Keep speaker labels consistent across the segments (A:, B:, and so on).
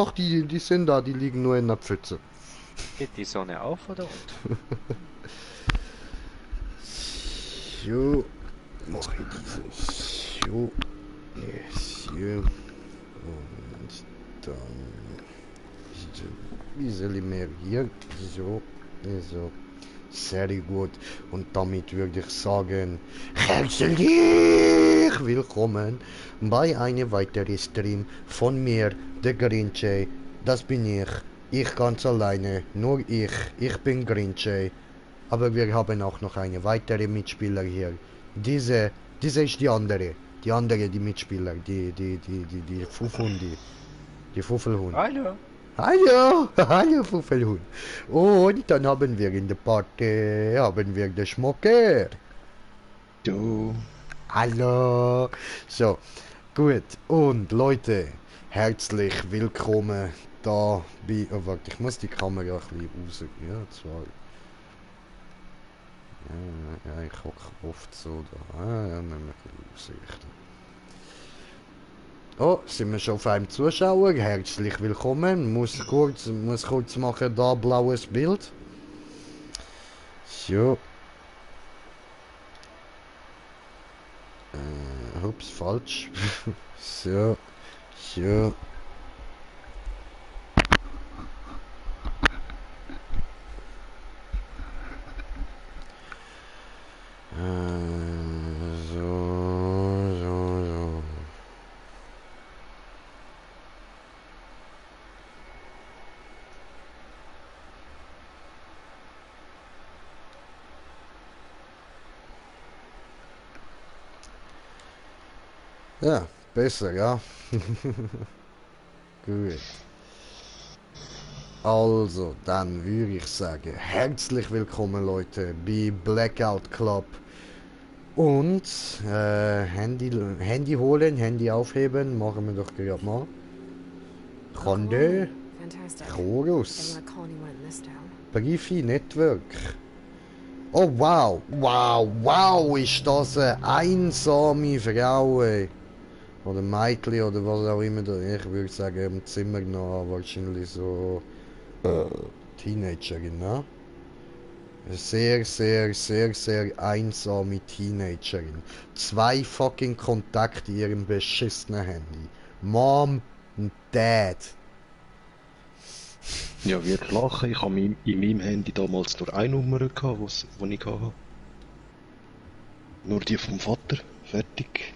A: einfach, die sind da, die liegen nur in der Pfütze.
B: Geht die Sonne auf oder unter?
A: So, mach ich dieses. So, so. Und dann ein bisschen mehr hier. So, so. Sehr gut. Und damit würde ich sagen, herzlich willkommen bei einem weiteren Stream von mir, der Grinche. Das bin ich. Ich ganz alleine. Nur ich. Ich bin Grinche. Aber wir haben auch noch eine weitere Mitspieler hier. Diese ist die andere. Die Mitspieler. Die Fuffundi. Die Fuffelhund.
B: Hallo.
A: Hallo, hallo Fuffelhund. Und dann haben wir in der Party, haben wir den Schmucker.
C: Du.
A: Hallo. So, gut. Und Leute, herzlich willkommen da bei... Oh, warte, ich muss die Kamera ein bisschen raus... Ja, zwar... Ja, ich hocke oft so da. Ja, müssen wir ein bisschen ausrichten. Oh, sind wir schon auf einem Zuschauer? Herzlich willkommen. Muss kurz machen, da blaues Bild. So. Ups, falsch. So. So. So. Ja, besser, ja. Gut. Also, dann würde ich sagen, herzlich willkommen Leute bei Blackout Club. Und Handy holen, Handy aufheben, machen wir doch gerade mal. Konde, Chorus, Briefy Network. Oh wow, wow, ist das eine einsame Frau, ey. Oder Mädchen oder was auch immer. Ich würde sagen, im Zimmer noch wahrscheinlich so Teenagerin, ne? Sehr einsame Teenagerin. 2 fucking Kontakte in ihrem beschissenen Handy. Mom und Dad.
C: Ja, wird lachen. Ich habe in meinem Handy damals nur eine Nummer gehabt, die ich hatte. Nur die vom Vater. Fertig.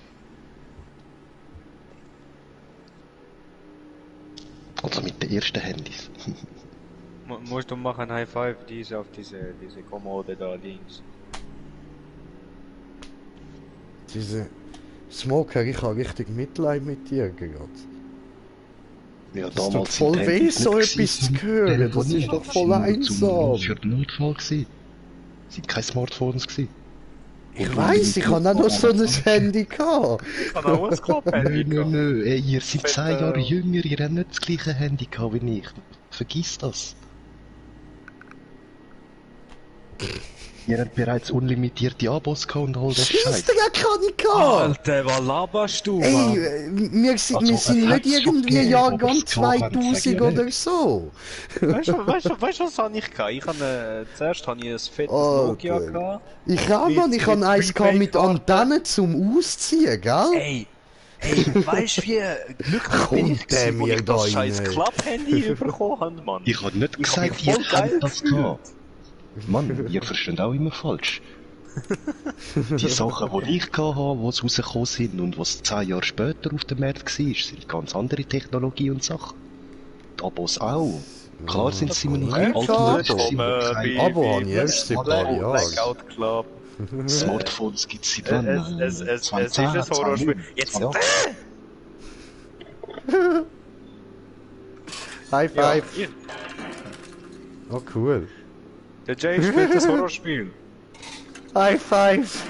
C: Also mit den ersten Handys.
B: Musst du machen High Five, diese auf diese Kommode da links.
A: Diese Smoker, ich habe richtig Mitleid mit dir gerade.
C: Ja,
A: Das ist doch
C: damals
A: voll
C: sind
A: weh,
C: Handys
A: so
C: nicht
A: etwas zu
C: gewesen.
A: hören. Das ist doch voll einsam.
C: Für den Notfall gewesen. Es waren keine Smartphones gewesen.
A: Ich weiss, ich habe auch noch so ein Handy gehabt.
B: Ich habe auch ein Klapp-Handy gehabt.
C: Nö. Ey, ihr seid 10 Jahre
B: Fette-
C: jünger, ihr habt nicht das gleiche Handy gehabt wie ich. Vergiss das. Ihr habt bereits unlimitierte Abos gehabt und all das
A: Scheiße,
C: Scheiß.
A: ja, kann ich gehabt.
B: Alter, was laberst du,
A: Ey,
B: Mann?
A: wir sind
C: Also,
A: nicht
C: es hat's schon
A: irgendwie
C: gegeben,
A: Jahrgang
C: aber es kann man
A: 2000
C: sagen,
A: oder
C: nicht.
A: so.
B: Weißt du, was habe ich gehabt? Zuerst habe ich ein fettes
A: Alter.
B: Nokia gehabt.
A: Ich habe Mann, ich habe eins gehabt mit Antennen zum Ausziehen, gell?
B: Ey, weißt du, wie glücklich
A: Kommt
B: bin ich
A: der
B: gewesen, wo
A: mir
B: ich
A: da
B: das scheiß
A: rein?
B: Klapp-Handy bekommen habe, Mann?
C: Ich hab nicht
B: Ich hab mich
C: gesagt,
B: voll
C: ihr
B: geil
C: habt das
B: gefühlt.
C: gehabt. Mann, ihr versteht auch immer falsch. Die Sachen, die ich gehabt habe, die rausgekommen sind und was 10 Jahre später auf dem Markt war, sind ganz andere Technologie und Sachen. Die Abos auch. Klar sind sie immer noch
A: Abo.
C: alt, sind wir kein
A: Abo habe ich erst seit ein paar Jahren.
B: Blackout Club.
C: Smartphones gibt es seit wann?
B: Es ist ein
C: 2010,
B: Horrorspiel. Jetzt,
C: 20.
A: High
B: ja,
A: five.
B: hier.
A: Oh cool.
B: Der Jay spielt das Horrorspiel.
A: High five.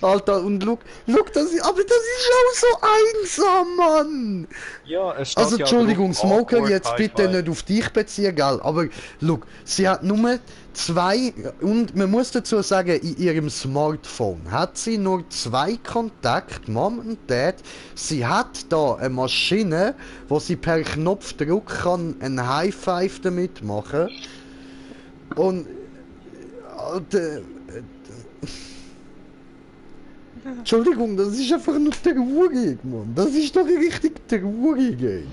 A: Alter, und look, aber das ist auch so einsam, Mann!
B: Ja, es steht
A: Also,
B: ja
A: Entschuldigung,
B: drauf,
A: Smoker,
B: awkward
A: jetzt
B: High
A: bitte
B: Five.
A: nicht auf dich beziehen, gell? Aber, look, sie hat nur 2, und man muss dazu sagen, in ihrem Smartphone hat sie nur 2 Kontakte, Mom und Dad. Sie hat da eine Maschine, wo sie per Knopfdruck kann ein High Five damit machen. Und, Alter, Entschuldigung, das ist einfach nur traurig, Mann. Das ist doch richtig traurig, ey.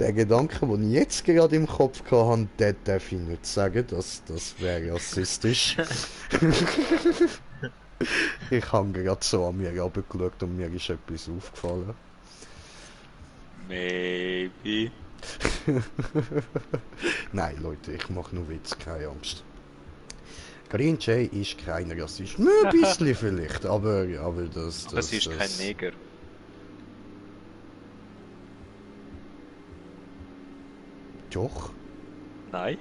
A: Der Gedanke, den ich jetzt gerade im Kopf hatte, den darf ich nicht sagen, das wäre rassistisch. Ich habe gerade so an mir runtergeschaut und mir ist etwas aufgefallen.
B: Maybe.
A: Nein, Leute, ich mache nur Witz, keine Angst. Green Jay ist kein Rassist. Nur ein bisschen vielleicht, aber das...
B: Aber sie ist
A: das-
B: kein Neger.
A: Doch.
B: Nein?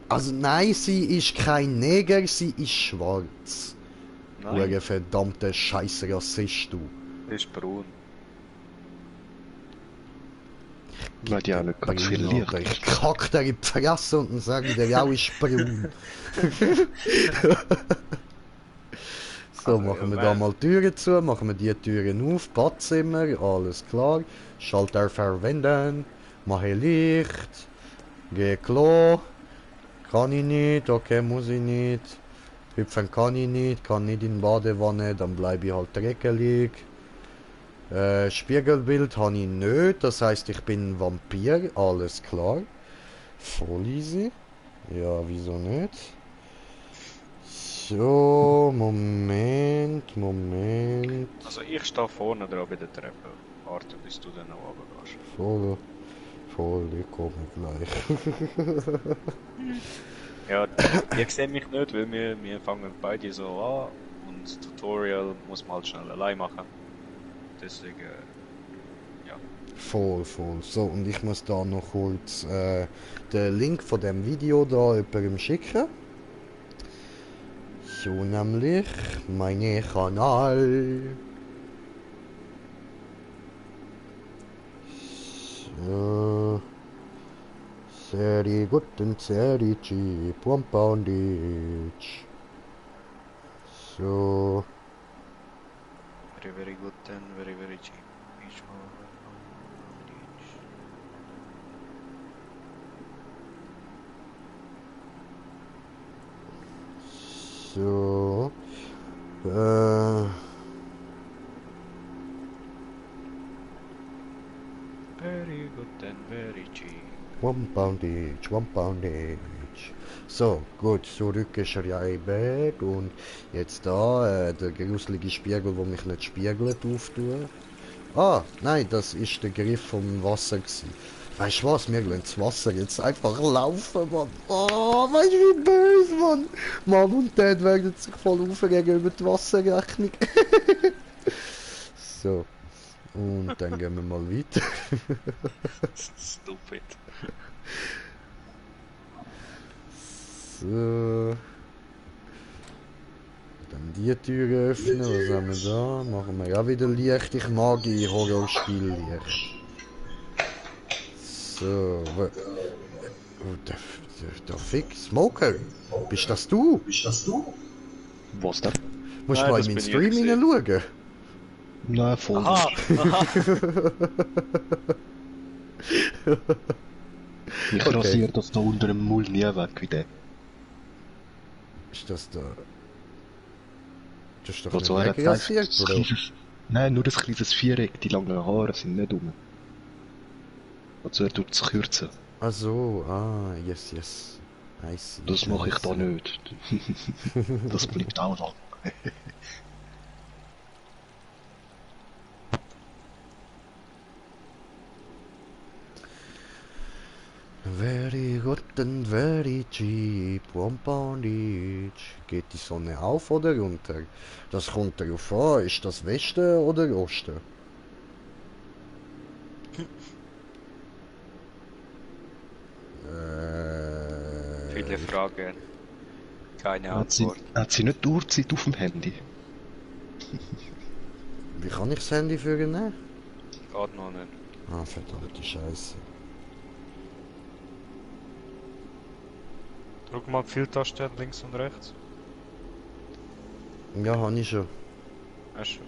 A: Also nein, sie ist kein Neger, sie ist schwarz. Du
B: Nein.
A: verdammter scheiß Rassist, du.
B: Sie ist braun.
C: Weil die auch nicht gerade viel
A: Braun,
C: Licht.
A: Alter. Ich kack dir in die Fresse und dann sage ich dir, auch ist braun. So, machen wir da mal die Türen zu, machen wir die Türen auf, Badzimmer, alles klar. Schalter verwenden, mache Licht, geh Klo, kann ich nicht, okay, muss ich nicht. Hüpfen kann ich nicht, kann nicht in die Badewanne, dann bleibe ich halt dreckelig. Spiegelbild habe ich nicht, das heißt ich bin ein Vampir, alles klar. Voll easy. Ja, wieso nicht? So, Moment.
B: Also ich stehe vorne dran bei der Treppe. Warte, bis du dann noch runtergehst.
A: Voll, ich komme gleich.
B: Ja, ihr seht mich nicht, weil wir fangen beide so an und das Tutorial muss man halt schnell allein machen. Deswegen, ja.
A: Voll. So, und ich muss da noch kurz den Link von dem Video da jemandem schicken. So, nämlich mein Kanal. So. Sehr gut und sehr cheap. One pound each. So.
B: Very, very good and very, very cheap. Each one, each.
A: So.
B: Very good and very cheap.
A: One pound each. So, gut, zurückgeschrieben und jetzt da der gruselige Spiegel, wo mich nicht spiegelt, auftun. Ah, nein, das ist der Griff vom Wasser gewesen. Weißt du was, wir lassen das Wasser jetzt einfach laufen, Mann. Oh, weißt du wie böse, Mann. Mom und Dad werden sich voll aufregen über die Wasserrechnung. So, und dann gehen wir mal weiter.
B: Stupid.
A: So. Dann die Tür öffnen, was haben wir da? Machen wir auch wieder Licht. Ich mag in Horrorspiel-Licht. So, der Fick, Smoker, bist das du?
C: Was denn?
A: Musst
B: Nein,
A: mal
B: das
A: in meinen
B: bin ich
A: Stream
B: gewesen.
A: hineinschauen.
C: Nein, voll.
B: Aha, aha.
C: Ich
A: Okay.
C: rasiere das da unter dem Mull nie weg wie der.
A: Ist das da? Das ist doch
C: Also
A: nicht
C: er hat
A: wegrasiert,
C: ein
A: Bro.
C: kleines, nein, nur ein kleines Viereck, die langen Haare sind nicht um. Also er tut es kürzen.
A: Ach so, yes. I see.
C: Das mache ich
A: I
C: da
A: see.
C: nicht. Das bleibt auch da.
A: Very good and very cheap, one pound each. Geht die Sonne auf oder runter? Das kommt darauf an, ist das Westen oder Osten?
B: Viele Fragen. Keine
C: Hat sie,
B: Antwort.
C: hat sie nicht die Uhrzeit auf dem Handy?
A: Wie kann ich das Handy für ihn nehmen?
B: Geht noch nicht.
A: Ah, verdammte Scheiße.
B: Drück mal die Pfeiltaste links und rechts.
A: Ja, habe ich schon.
B: Hast du?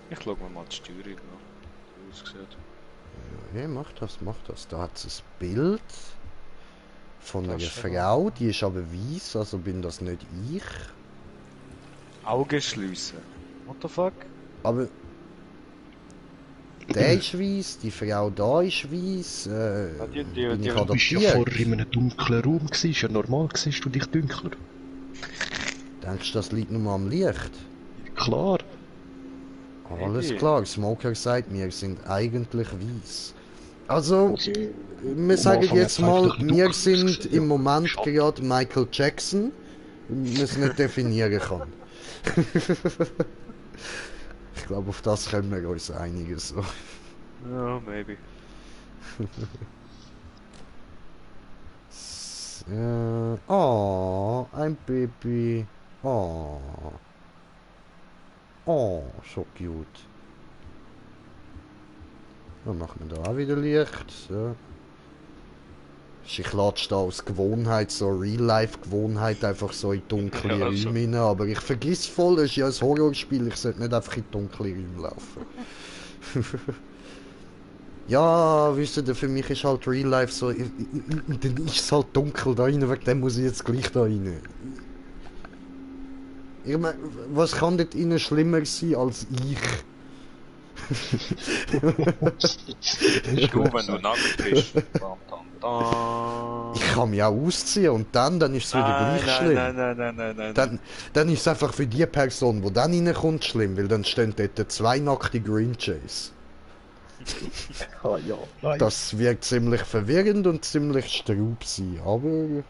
B: Ich schau mir mal die Steuerung an, wie es aussieht.
A: Ja, mach das. Da hat es ein Bild von einer
B: Das ist
A: Frau, die ist aber weiß, also bin das nicht ich.
B: Augen schliessen. What the fuck?
A: Aber der ist weiß, die Frau da ist weiß, bin ich
C: Du bist ja
A: adoptiert.
C: vorher in einem dunklen Raum gewesen, ist ja normal, siehst du dich dunkler.
A: Denkst du, das liegt nur am Licht?
C: Klar.
A: Alles
B: Hey.
A: klar, Smoker sagt, wir sind eigentlich weiß. Also,
C: Also,
A: wir sagen
C: Anfang
A: jetzt
C: hat's
A: mal,
C: eigentlich
A: wir
C: dunkel
A: sind
C: ausgesehen,
A: im
C: ja.
A: Moment
C: Schade.
A: gerade Michael Jackson, wir es nicht definieren kann. Ich glaube, auf das können wir uns einigen. So.
B: Ja, maybe.
A: Oh, ein Baby. Oh. Oh, so cute. Dann machen wir da auch wieder Licht. So. Ich klatsche da aus Gewohnheit, so Real-Life-Gewohnheit, einfach so in dunkle
B: Ja, also.
A: Räume rein. Aber ich vergiss voll, es ist ja ein Horrorspiel, ich sollte nicht einfach in dunkle Räume laufen. Ja, wisst ihr, für mich ist halt Real-Life so, dann ist es halt dunkel da rein, wegen dem muss ich jetzt gleich da rein. Ich meine, was kann dort innen schlimmer sein als ich?
B: Du, wenn du nackt bist. Dam, dam, dam.
A: Ich kann mich auch ausziehen und dann ist es wieder gleich schlimm.
B: Nein.
A: Dann ist es einfach für die Person, die dann reinkommt, schlimm, weil dann stehen dort zwei nackte Green Jays.
C: Ah ja. Nein.
A: Das wird ziemlich verwirrend und ziemlich straub sein, aber...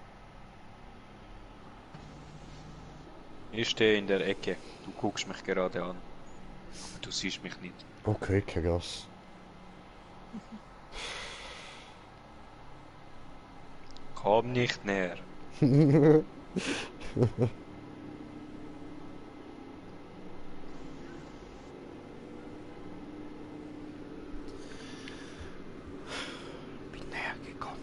B: Ich stehe in der Ecke. Du guckst mich gerade an. Aber du siehst mich nicht.
A: Okay, krass.
B: Komm nicht näher.
A: Bin näher gekommen.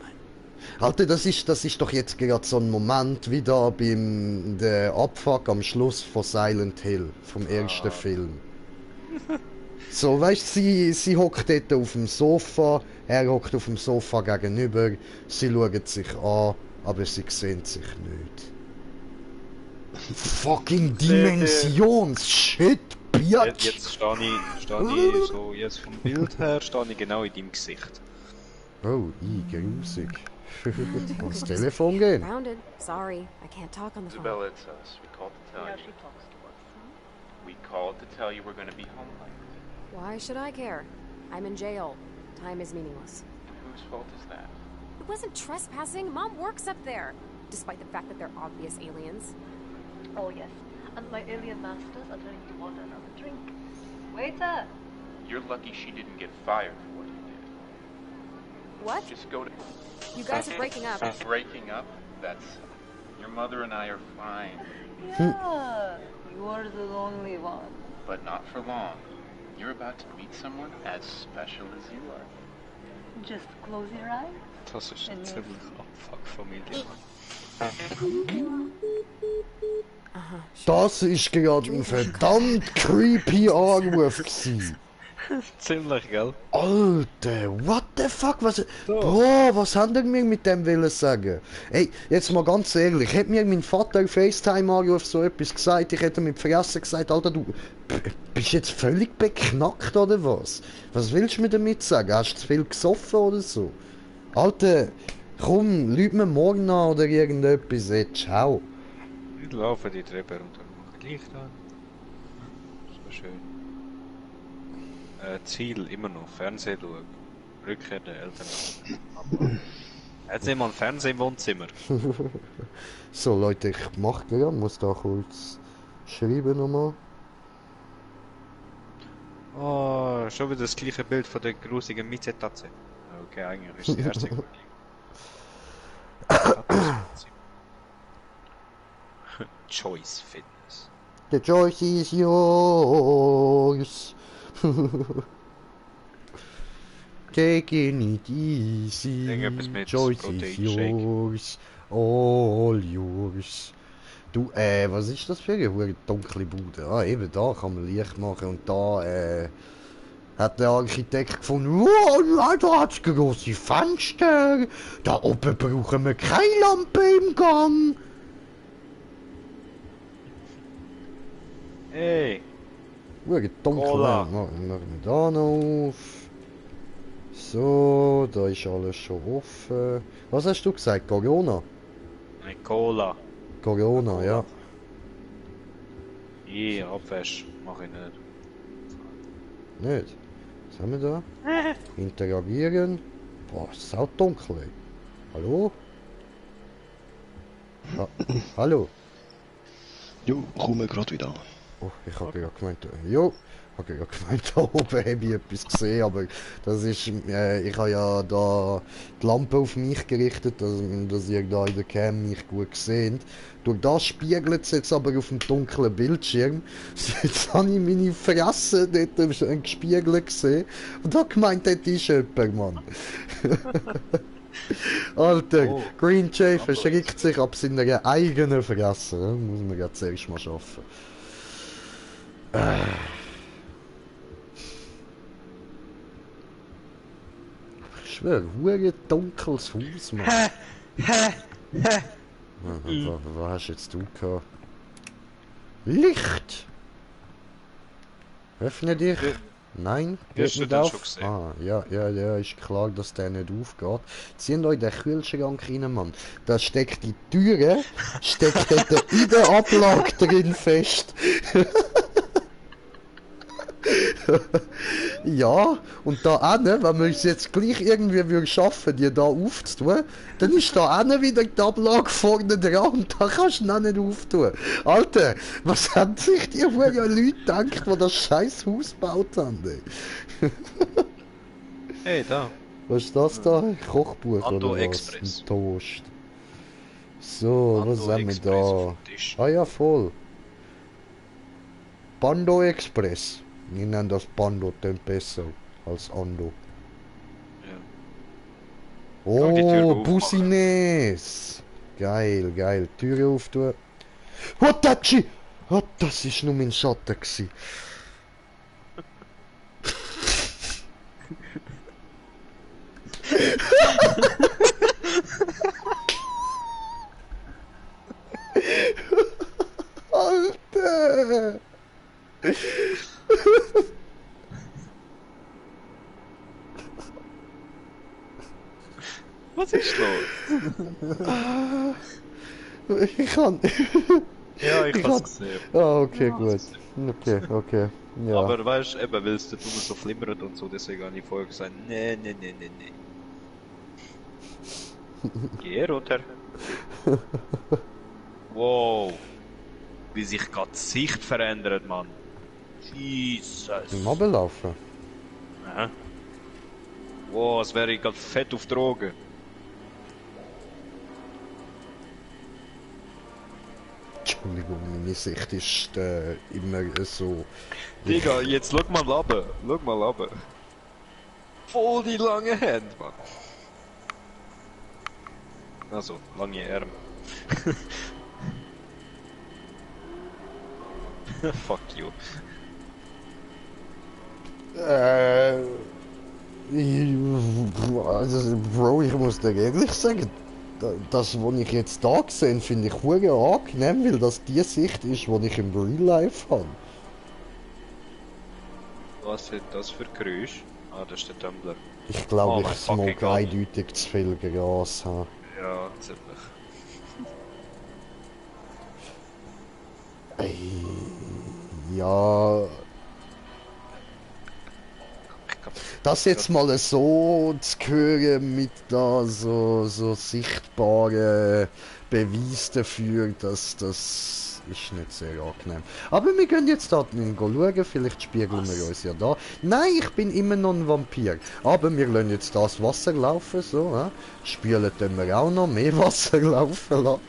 A: Alter, das ist doch jetzt gerade so ein Moment wie da beim der Abfuck am Schluss von Silent Hill, vom ersten Film. So, weißt du, sie hockt dort auf dem Sofa, er hockt auf dem Sofa gegenüber, sie schauen sich an, aber sie sehen sich nicht. Fucking Dimensions-Shit, Bitch!
B: Jetzt stehe ich so, jetzt vom Bild her, stehe ich genau in deinem Gesicht.
A: Oh, grusig. Ans Telefon gehen.
D: Grounded. Sorry, I can't talk on the phone.
E: Isabella, it's us. We called to tell you. We called to tell you we're going to be home late.
D: Why should I care? I'm in jail. Time is meaningless.
E: And whose fault is that?
D: It wasn't trespassing. Mom works up there. Despite the fact that they're obvious aliens.
F: Oh yes, and my alien masters are telling you to order another drink. Waiter!
E: You're lucky she didn't get fired for what you did.
D: What?
E: Just go to...
D: You guys are breaking up.
E: Breaking up? That's... Your mother and I are fine,
F: Yeah, you're the lonely one.
E: but not for long. You're about to meet someone as special as you are.
F: Just close your eyes.
B: Das ist eine ziemlich Abfuck-Familie.
A: Das ist gerade ein verdammt creepy Anruf gewesen.
B: Ziemlich, gell?
A: Alter, what the fuck? Was haben ihr mir mit dem wollen sagen? Ey, jetzt mal ganz ehrlich, hätte mir mein Vater FaceTime-Anruf so etwas gesagt, ich hätte mit Fresse gesagt, Alter, du bist jetzt völlig beknackt oder was? Was willst du mir damit sagen? Hast du zu viel gesoffen oder so? Alter, komm, lüg mir morgen an oder irgendetwas, ey, ciao.
B: Wir laufen die Treppe runter und machen Licht an. So schön. Ziel immer noch, Fernsehen schauen. Rückkehr der Eltern. Jetzt immer ein Fernsehen im Wohnzimmer.
A: So Leute, ich mach gerade, muss da kurz Schreiben nochmal.
B: Oh, schon wieder das gleiche Bild von der grusigen Mieze-Tatze. Okay, eigentlich ist die erste gut. Choice Fitness.
A: The choice is yours. Taking it easy.
B: Irgendetwas mit
A: Choice is
B: Proteinshake.
A: yours. All yours. Du, was ist das für eine dunkle Bude? Ah, eben da kann man Licht machen und da, hat der Architekt gefunden, wow, da hat's grosse Fenster. Da oben brauchen wir keine Lampe im Gang.
B: Hey!
A: Dunkel.
B: Cola.
A: Machen wir da noch auf. So, da ist alles schon offen. Was hast du gesagt? Corona?
B: Eine Cola.
A: Corona, ja.
B: Ja, Abwäsch. Mach ich nicht.
A: Nicht? Was haben wir da? Interagieren. Boah, es ist auch dunkel. Ey. Hallo? Hallo?
C: Jo, komme gerade wieder an.
A: Oh, ich habe gerade gemeint, jo, da oben habe ich etwas gesehen, aber das ist, ich habe ja da die Lampe auf mich gerichtet, dass ihr da in der Cam mich gut seht. Durch das spiegelt es jetzt aber auf dem dunklen Bildschirm. Jetzt habe ich meine Fresse dort gespiegelt gesehen und habe gemeint, das ist jemand, Mann. Alter,
B: Oh,
A: Green Jay verschreckt sich ab seiner eigenen Fresse. Das muss man ja zuerst mal schaffen. Ich schwöre, hure dunkles Haus, Mann. Was hast jetzt du gehabt? Licht! Öffne dich! Nein,
B: Hast
A: geht
B: du
A: nicht
B: den
A: auf.
B: schon gesehen?
A: Ah, ja, ist klar, dass der nicht aufgeht. Zieht euch den Kühlschrank rein, Mann. Da steckt die Türe, steckt dort in der Ablage drin fest. Ja, und da hinten, wenn wir es jetzt gleich irgendwie würden schaffen, die da aufzutun, dann ist da hinten wieder die Ablage vorne dran und da kannst du noch nicht auftun. Alter, was haben sich die Leute gedacht, die das scheiß Haus gebaut haben? Ey?
B: Hey, da.
A: Was ist das da? Kochbuch
B: Ando
A: oder was?
B: Express.
A: Ein Toast. So, was
B: Ando
A: haben wir
B: Express auf
A: da?
B: dem Tisch.
A: Ah ja, voll. Pando Express. Wir nennen das Pando besser als Ando.
B: Ja. Kann die Tür
A: Oh,
B: aufmachen.
A: Busines! Geil. Türe auftun. Hotachi! Oh, das ist nur mein Schatten gsi. Alter!
B: Was ist los?
A: Ich kann.
B: Ja, ich
A: Ich
B: hab's
A: hab-
B: gesehen.
A: Ah, okay, gut. Okay. Ja.
B: Aber weißt du, eben, weil es dort immer so flimmert und so, deswegen habe ich vorher gesagt, nee. Geh runter. Wow. Wie sich gerade die Sicht verändert, Mann. Jesus.
A: Im Runterlaufen.
B: Aha. Wow, als wäre ich gerade fett auf Drogen.
A: Entschuldigung, meine Sicht ist immer so.
B: Digga, jetzt schau mal runter. Voll die lange Hände, Mann. Also, lange Arme. Fuck you.
A: Also, Bro, ich muss dir ehrlich sagen, das, was ich jetzt da gesehen finde ich hure angenehm, weil das die Sicht ist, die ich im Real Life habe.
B: Was ist das für Geräusch? Ah, das ist der Tumblr.
A: Ich glaube,
B: Oh
A: ich
B: mein fucking
A: smoke
B: God.
A: eindeutig zu viel Gras. Ha.
B: Ja, ziemlich.
A: Ey, ja. Das jetzt mal so zu hören mit da so sichtbaren Beweis dafür, dass das ist nicht sehr angenehm. Aber wir gehen jetzt da schauen, vielleicht spiegeln wir uns ja da. Nein, ich bin immer noch ein Vampir. Aber wir lassen jetzt das Wasser laufen, so, ja. Spülen können wir auch noch mehr Wasser laufen lassen.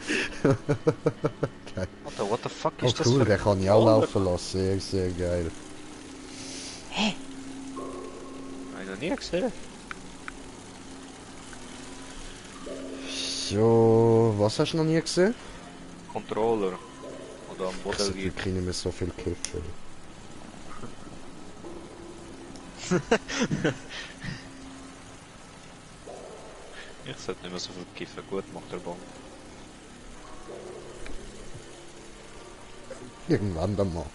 B: Alter, what the fuck
A: Oh
B: ist das
A: cool,
B: für
A: den kann ich auch laufen lassen. Sehr, sehr geil.
B: Hab ich noch nie gesehen.
A: So, was hast du noch nie gesehen?
B: Controller. Oder am
A: Ich
B: Boden
A: sollte
B: liegt.
A: wirklich nicht mehr so viel kiffen.
B: Ich sollte nicht mehr so viel kiffen. Gut macht der Bon.
A: Irgendwann dann mal.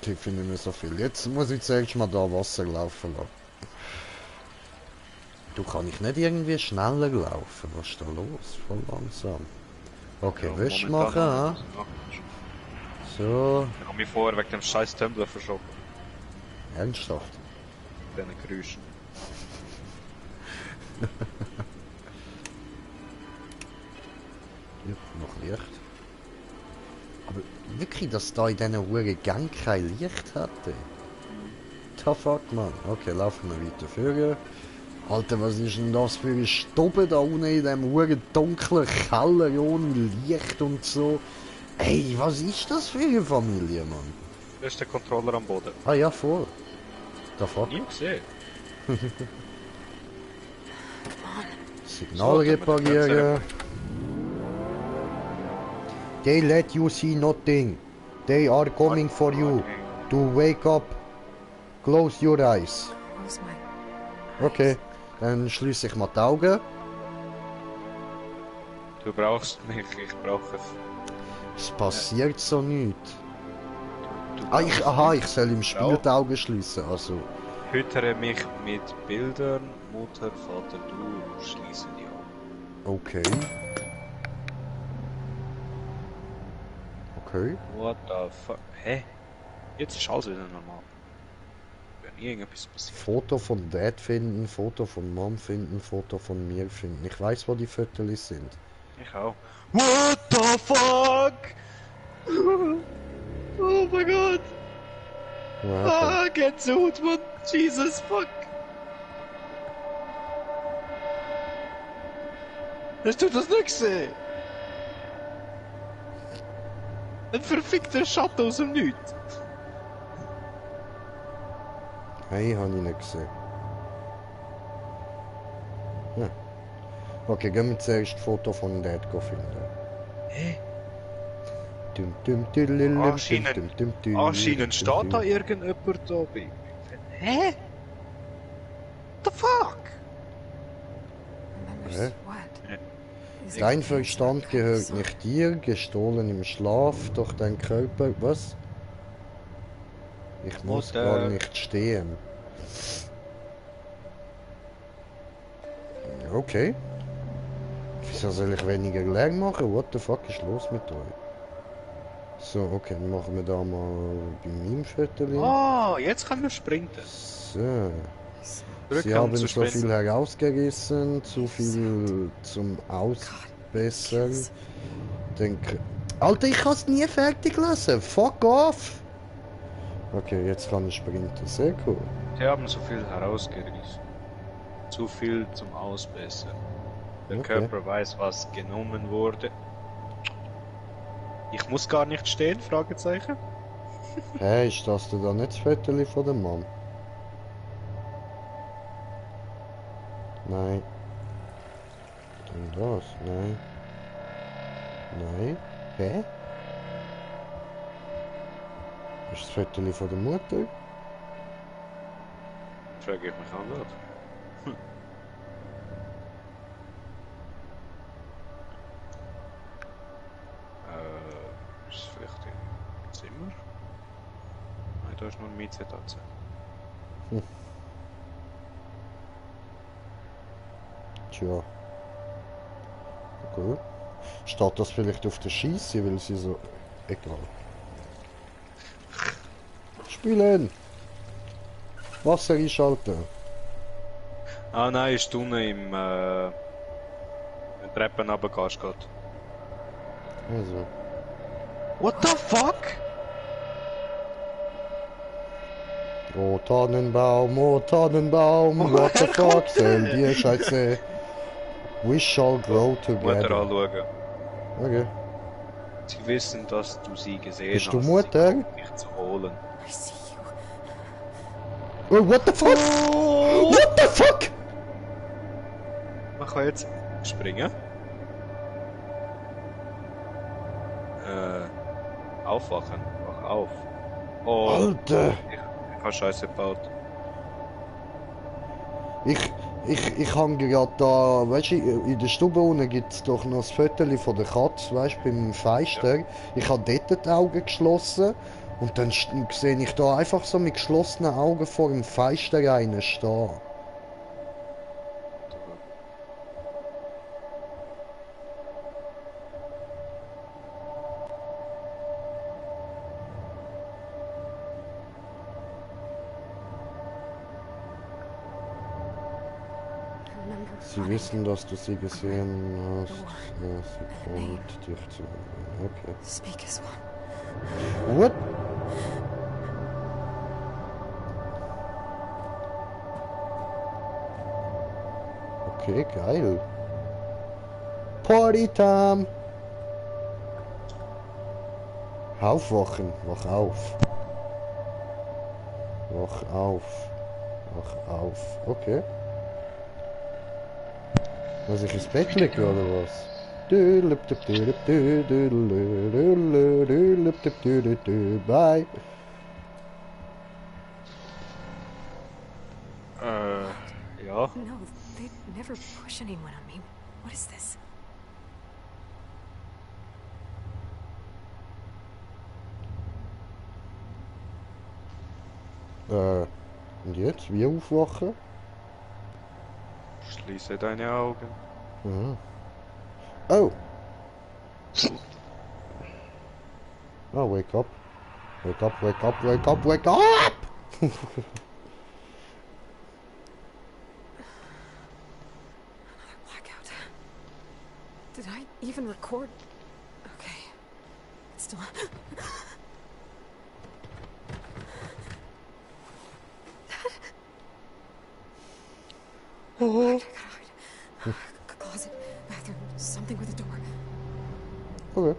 A: Kiffe ich nicht mehr so viel. Jetzt muss ich zuerst mal da Wasser laufen lassen. Du, kann ich nicht irgendwie schneller laufen? Was ist da los? Voll langsam. Okay,
B: Ja,
A: Wäsche
B: momentan
A: machen,
B: noch
A: ha?
B: nicht.
A: So,
B: Ich hab mich vorher wegen dem scheiß Tumbler verschoben.
A: ernsthaft.
B: Mit diesen Geräuschen.
A: Ja, noch Licht. Aber wirklich, dass da in diesen Huren Gang kein Licht hatte. The fuck, man. Okay, laufen wir weiter führen. Alter, was ist denn das für ein Stubbe da unten in diesem huren dunklen Keller ohne Licht und so? Ey, was ist das für eine Familie, Mann?
B: Da ist der Controller am Boden.
A: Ah ja, voll. The fuck.
B: Nie gesehen.
A: Signal reparieren. They let you see nothing. They are coming for you. To wake up. Close your eyes.
D: Close my
A: Okay, dann schließe ich mal die Augen.
B: Du brauchst mich, ich brauche es.
A: Es passiert so nichts.
B: Du
A: Ah,
B: brauchst
A: aha,
B: mich.
A: ich soll im Spiel die Augen schließen. Also,
B: Füttere mich mit Bildern, Mutter, Vater, du, schließe die Augen.
A: okay. Okay.
B: What the fuck? Hä? Jetzt ist alles wieder normal. Wenn irgendetwas passiert.
A: Foto von Dad finden, Foto von Mom finden, Foto von mir finden. Ich weiß, wo die Fotos sind.
B: Ich auch. What the fuck? Oh mein Gott!
A: Ja,
B: Gänsehaut, Mann! Jesus fuck! Hast du das nicht gesehen? Ein verfickter Schatten aus dem Nichts!
A: Hey, habe ich nicht gesehen. Hm. Okay, gehen wir zuerst das Foto von Dad finden.
B: Hä?
A: Dum, dum, düdelilum,
B: Anscheinend-
A: dum, dum, dum,
B: Anscheinend steht
A: dum,
B: da
A: dum.
B: irgendjemand da bei. Hä? The fuck?
A: Hä?
D: What? Is it
A: Dein
D: cancer?
A: Verstand gehört nicht dir, gestohlen im Schlaf, doch dein Körper... Was? Ich muss
B: Mutter.
A: gar nicht stehen. Okay. Wieso soll ich weniger Lärm machen? What the fuck ist los mit euch? So, okay, dann machen wir da mal bei meinem Viertel.
B: Ah, jetzt können wir sprinten.
A: So.
B: Drück
A: Sie
B: um
A: haben
B: zu
A: so
B: sprinten.
A: viel herausgerissen, zu viel zum Ausbessern. Denke. Alter, ich kann es nie fertig lesen. Fuck off! Okay, jetzt kann ich sprinten. Sehr cool.
B: Sie haben so viel herausgerissen. Zu viel zum Ausbessern. Der
A: Okay.
B: Körper weiß, was genommen wurde. Ich muss gar nicht stehen? Fragezeichen.
A: Hey, ist das denn da nicht das Viertel von der Mom? Nein. Und das? Nein. Nein. Hä? Ist das Viertel von der Mutter?
B: Frage ich mich auch gerade. Ist es vielleicht im Zimmer? Nein, da ist nur ein Mietsetatze.
A: Tja. Gut. Steht das vielleicht auf der Scheisse, weil sie so... Egal. Spielen! Wasser einschalten.
B: Ah nein, ist unten im Treppen runtergehst gerade.
A: Also.
B: What the fuck?
A: Oh Tannenbaum, what the fuck, soll die Scheiße. We shall grow
B: Mutter
A: together.
B: anschauen.
A: Okay.
B: Sie wissen, dass du sie gesehen
A: Bist
B: hast.
A: du Mutter?
B: Sie kommen dich zu holen.
D: I see you.
A: Oh, what the fuck? What the fuck?
B: Man kann jetzt springen. Aufwachen. Wach auf. Oh,
A: Alter!
B: ich hab Scheiße gebaut.
A: Ich hang gerade da, weißt du, in der Stube unten gibt's doch noch das Foto von der Katze, weißt du, beim Fenster. Ja. Ich habe dort die Augen geschlossen und dann sehe ich da einfach so mit geschlossenen Augen vor dem Fenster rein stehen. Sie wissen, dass du sie gesehen hast. Ja, sie kommt dich zu. Okay.
D: Speak as one.
A: What? Okay, geil. Party time! Aufwachen, wach auf. Wach auf. Wach auf. Okay. Muss ich ins Bett legen oder was? Bye.
B: Ja.
D: No, they'd never push anyone on me. What is this?
A: Und jetzt? Wie aufwachen?
B: Schließe deine Augen.
A: Mhm. Oh! Oh, wake up. Wake up, wake up, wake up, wake up!
D: Blackout. Did I even record? Okay. It's still. Oh. Closet, bathroom, something with a door.
A: Okay.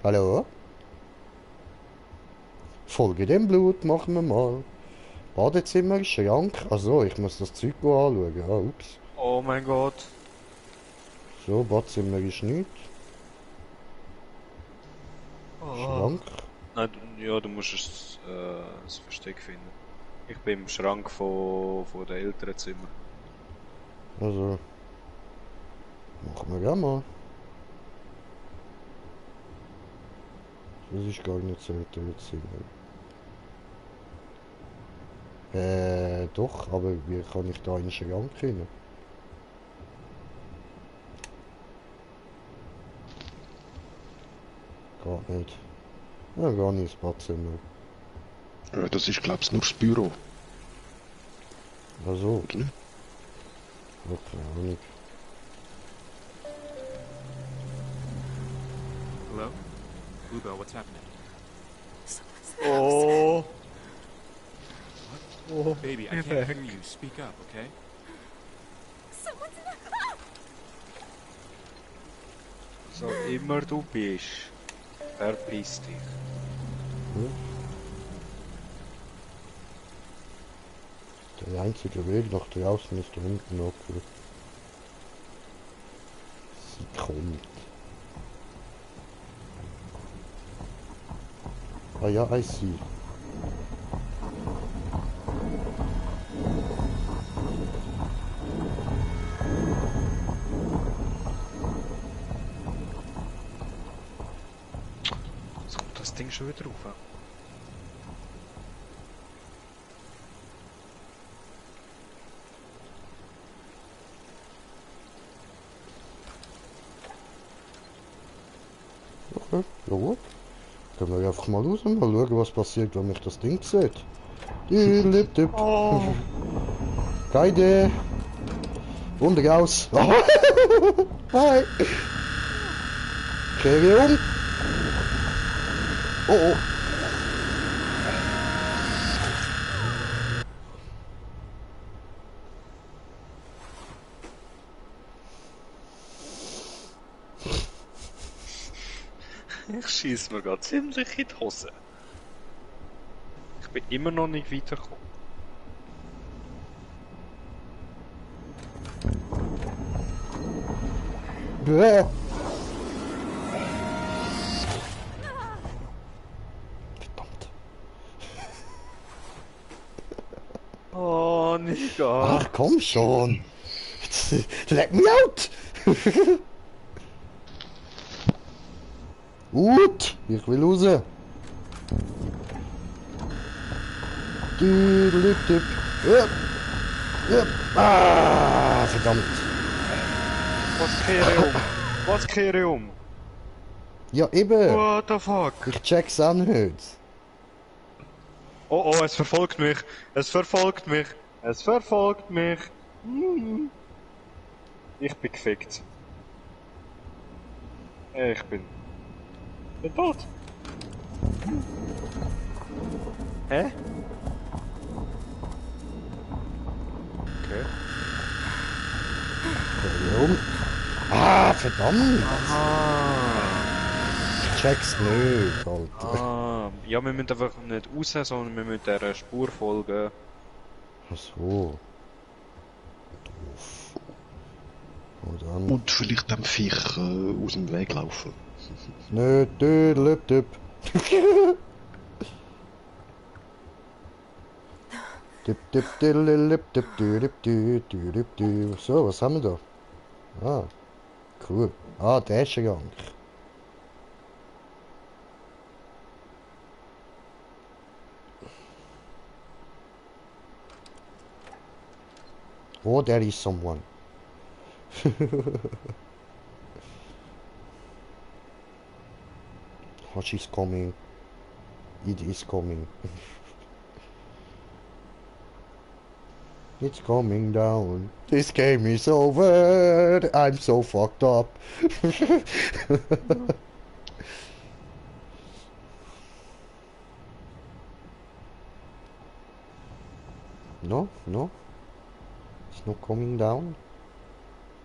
A: Hallo? Folge dem Blut, machen wir mal. Badezimmer, Schrank. Also, ich muss das Zeug anschauen. Ah, ups.
B: Oh mein Gott.
A: So, Badzimmer ist nichts. Schrank.
B: Nein, ja, du musst das Versteck finden. Ich bin im Schrank von den älteren Zimmer.
A: Also. Machen wir gerne mal. Das ist gar nicht so ältere Zimmer. Doch, aber wie kann ich da in den Schrank rein? Geht nicht. Ja, gar nicht ins Badzimmer.
C: Ja, das ist, glaub's, nur das Büro.
A: Also.
C: Oder nicht?
A: Okay, Ahnung.
E: Hello? Ugo, what's happening?
D: Someone's
B: Oh.
E: Oh, baby, I can't hear you. Speak up, okay?
D: Someone's in the house.
B: So immer du bist, verpiss dich.
A: Der einzige Weg nach draußen ist da unten okay. Sie kommt. Ah ja, I see.
B: So kommt das Ding schon wieder rauf.
A: Okay, ja gut. Können wir einfach mal raus und mal schauen, was passiert, wenn mich das Ding sieht. Oh. Keine Idee. Wunder aus. Hi. Kehre um. Oh oh.
B: Ich schieß mir gerade ziemlich in die Hose. Ich bin immer noch nicht weitergekommen.
A: Bäh. Verdammt.
B: Oh, Niga.
A: Ach komm schon. Let me out. Gut, ich will raus. Düdelüdüp. Ah, verdammt.
B: Was kehre um? Was kehre um?
A: Ja, eben.
B: What the fuck?
A: Ich check's auch nicht.
B: Oh oh, es verfolgt mich. Es verfolgt mich. Es verfolgt mich. Ich bin gefickt. Ich bin tot. Hä? Okay.
A: Warum? Ah, verdammt.
B: Ah.
A: Ich check's nicht, Alter.
B: Ah. Ja, wir müssen einfach nicht raus, sondern wir müssen dieser Spur folgen.
A: Ach so. Doof. Und dann...
C: Und vielleicht dem Viech aus dem Weg laufen.
A: Nö, düdelüdüp. So, was haben wir da? Ah, cool. Ah, der ist ja gar nicht. Oh, there is someone. Oh, she's coming. It is coming. It's coming down. This game is over. I'm so fucked up. No, no. It's not coming down.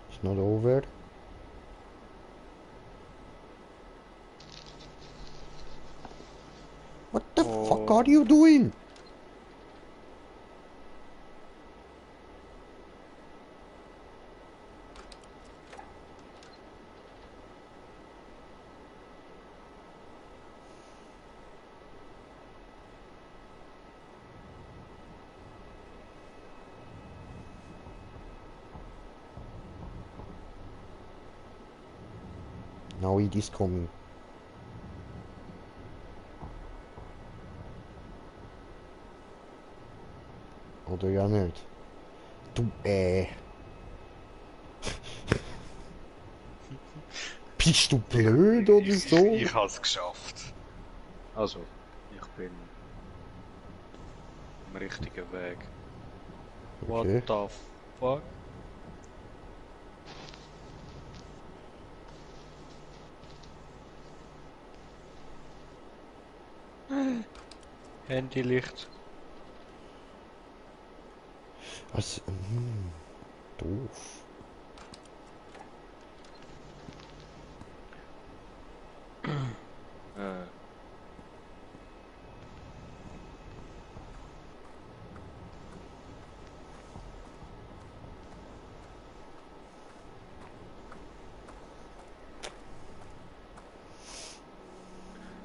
A: It's not over. What the fuck are you doing? Now it is coming. Oder ja nicht. Du, Bist du blöd oder so?
B: Ich hab's geschafft. Also, ich bin am richtigen Weg.
A: Okay.
B: What the fuck? Handylicht.
A: Also, doof.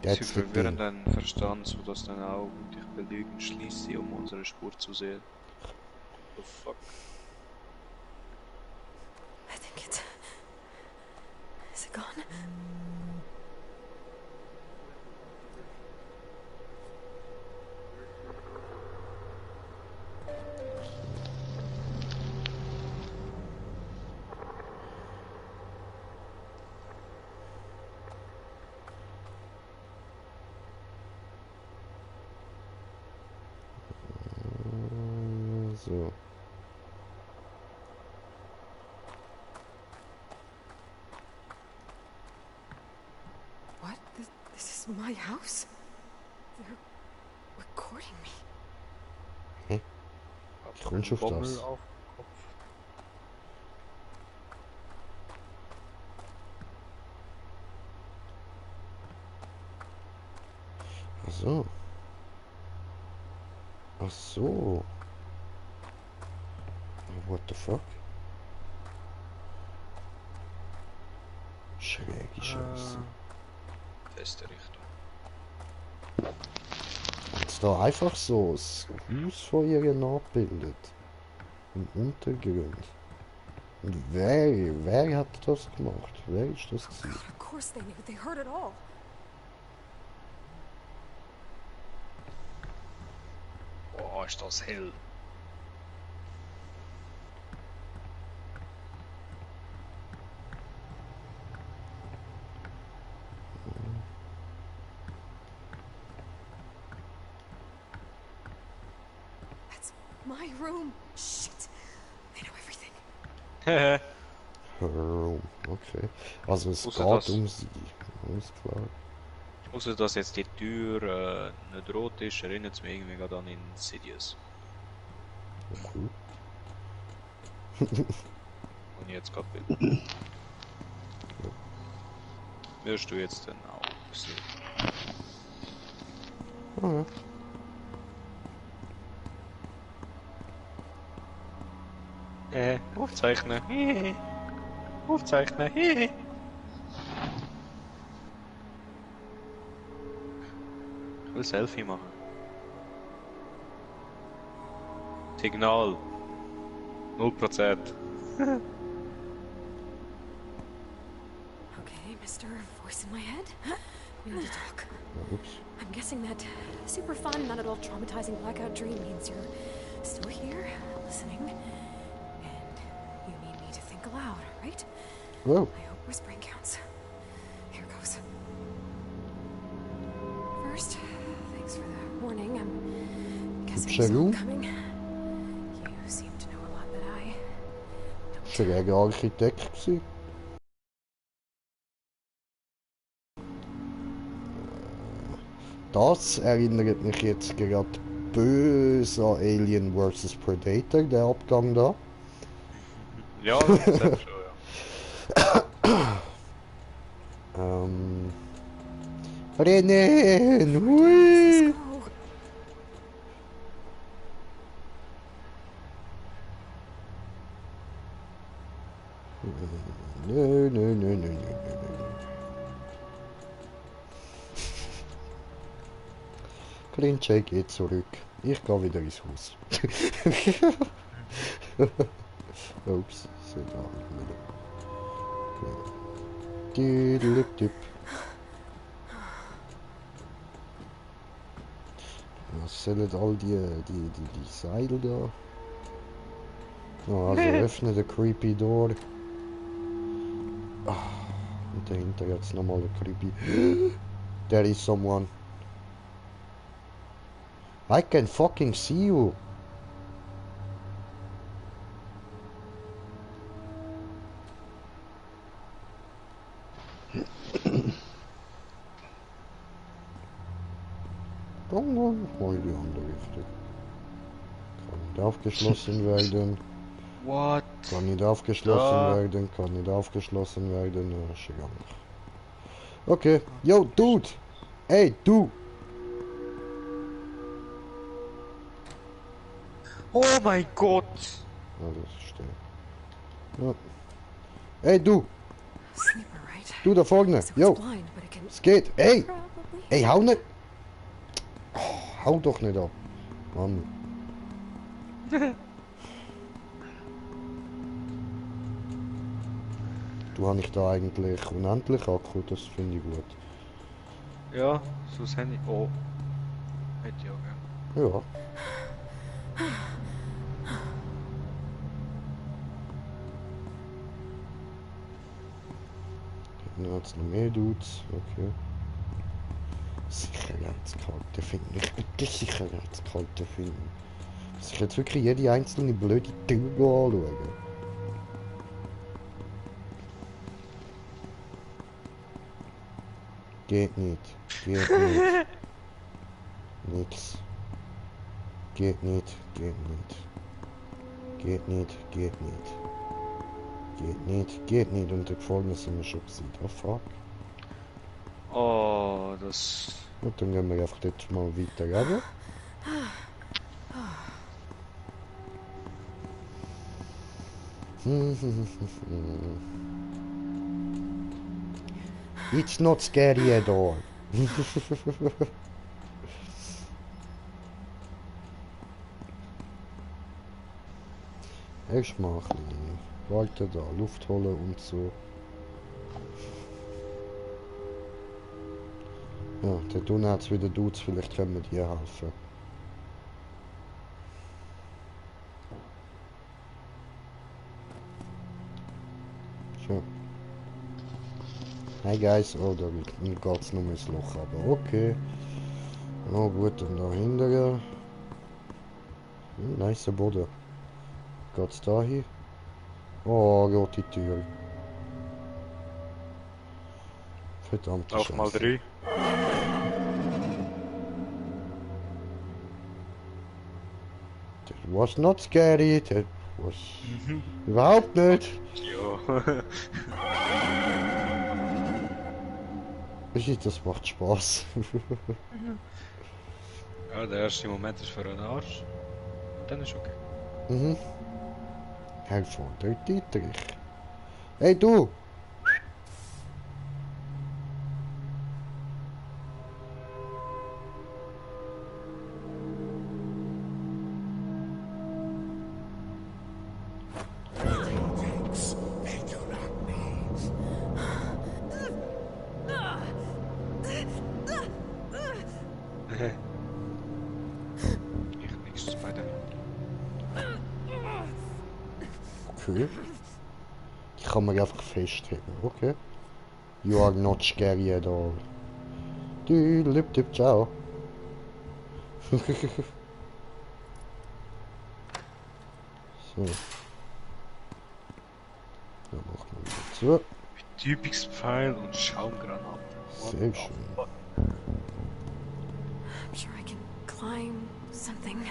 B: Sie
A: That's the
B: verwirren
A: thing.
B: deinen Verstand, sodass deine Augen dich belügen schließt, um unsere Spur zu sehen. The fuck?
D: I think it's... Is it gone?
A: So.
D: What? This is my house? They're recording me.
A: Hä? Wie kommst du auf
B: Bommel
A: das?
B: auf Kopf.
A: Ach so. Ach so. What the fuck? Schräge Scheiße.
B: Feste Richtung.
A: Hat's da einfach so das Haus von ihr nachgebildet? Im Untergrund. Und wer hat das gemacht? Wer ist das gewesen?
D: God, of course they knew. They heard it all.
B: Boah, ist das hell.
D: That's my room. Shit. They know everything.
A: Okay. Also es
B: Ausser
A: geht
B: das-
A: um sie. Alles klar.
B: Außer dass jetzt die Tür nicht rot ist, erinnert es mich irgendwie gerade an Insidious.
A: Cool.
B: Und ich jetzt gerade bin. Wirst du jetzt dann auch sehen.
A: Ah, ja.
B: Aufzeichnen. Aufzeichnen. Ich will Selfie machen. Signal. 0%.
D: Okay, Mr. Voice in my head. We need to talk.
A: Ups.
D: I'm guessing that super fun, not at all traumatizing blackout dream means you're still here, listening, and you need me to think aloud, right?
A: Wow.
D: I hope whispering counts. Here goes. First, thanks for the warning. I'm guessing you saw
A: Salut.
D: it coming. You seem to know a lot that I don't.
A: Schräger Architekt gewesen. Das erinnert mich jetzt gerade böse an Alien vs Predator, der Abgang da.
B: Ja, das ist schon, ja.
A: Rennen!
D: Let's
A: Hui!
D: go.
A: Nö. Clint geht zurück. Ich gehe wieder ins Haus. Ups, so da wieder. Dip. Was sollen all die Seile da? Oh, also öffne den creepy door. Ah, und dahinter jetzt nochmal ein creepy. There is someone. I can fucking see you. Dann hol die andere Richtung. Kann nicht aufgeschlossen werden.
B: What?
A: Kann nicht aufgeschlossen
B: Da.
A: werden. Kann nicht aufgeschlossen werden. Ja, ist egal. Okay. Yo, Dude. Hey, du.
B: Oh mein Gott!
A: Ah, das ist der. Ja. Hey, du.
D: Sleeper, right?
A: Du da vorne.
D: So
A: Yo.
D: it's blind, but it can
A: Es geht. Hey.
D: probably.
A: Hey, hau nicht. Oh, hau doch nicht ab. Mann. Du hast nicht da eigentlich unendlich Akku, das finde ich gut.
B: Ja, so das Handy. Oh. Hätte ich auch gern.
A: Ja. Dann hat es noch mehr Dudes, okay. Sicherheitskarte finden. Ich will die Sicherheitskarte finden. Muss ich jetzt wirklich jede einzelne blöde Tür anschauen? Geht nicht. Geht nicht. Nix. Geht nicht, geht nicht. Geht nicht, geht nicht. Geht nicht, geht nicht. Und der Gefangene sind wir schon gewesen. Oh fuck.
B: Oh, das...
A: Und dann gehen wir einfach dort mal weiter, oder? It's not scary at all. Erstmal ein bisschen weiter da, Luft holen und so. Ja, der Donut hat's wieder Dudes, vielleicht können wir dir helfen. So. Hey guys, oh da geht's noch ins Loch, aber okay. Oh gut, und da hinterher. Nice Boden. Geht's da hin? Oh, geht die Tür. Verdammte
B: Auf mal
A: Scheiße.
B: 3.
A: That was not scary, that was... Überhaupt nicht.
B: Ja.
A: Das macht Spaß.
B: Ja, der erste Moment ist für den Arsch. Dann ist okay.
A: Mhm. Helf von der Dietrich. Hey du!
B: Echt niks te spijten.
A: Okay. Ich kann mich einfach festheben, okay? You are not scary at all. Du, lip dip, ciao. So. Dann machen wir wieder zu.
B: Typisch Pfeil und Schaumgranate.
A: Sehr schön.
D: I'm sure I can climb something.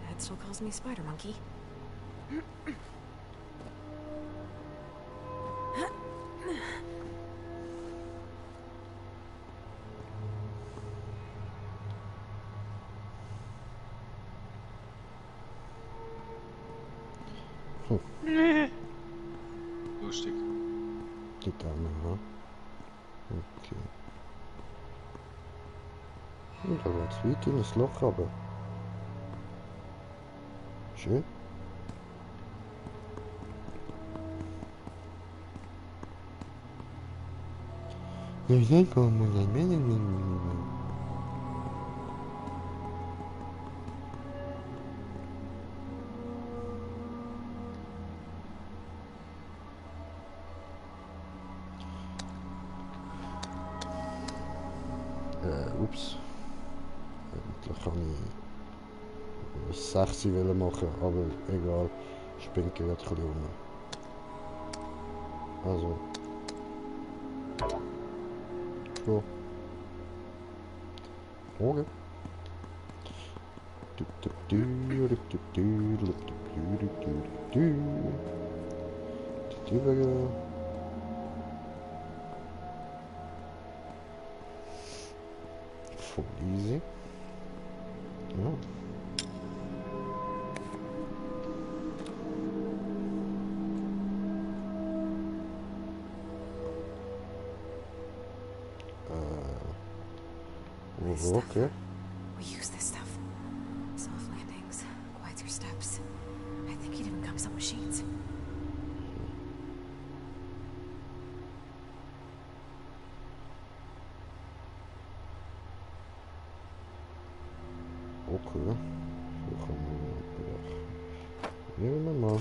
D: Dad still calls me Spider Monkey.
B: Lustig.
A: Die Dame, ha? Okay. Und da geht's weit in das Loch aber. Schön. Ups. Eigentlich kann ich 6 machen, aber egal. Ich bin gerade ein bisschen rum. Also. So. Okay. Voll easy. Ja. Okay.
D: We use this stuff. Soft landings, quieter steps. I think it even comes on machines.
A: Okay. So gaan we weg. Nehmen wir mal.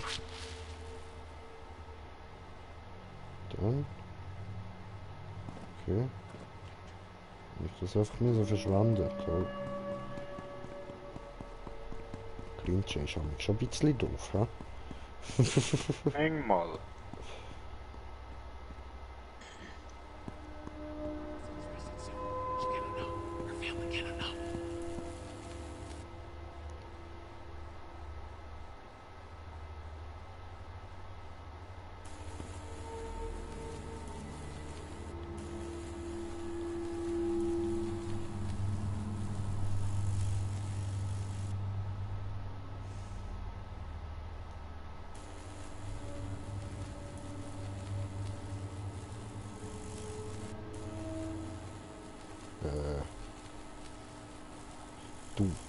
A: Dann. Okay. Nicht das einfach mir so verschwindet. Toll. Klingt schon ein bisschen doof, ha?
B: Eng mal.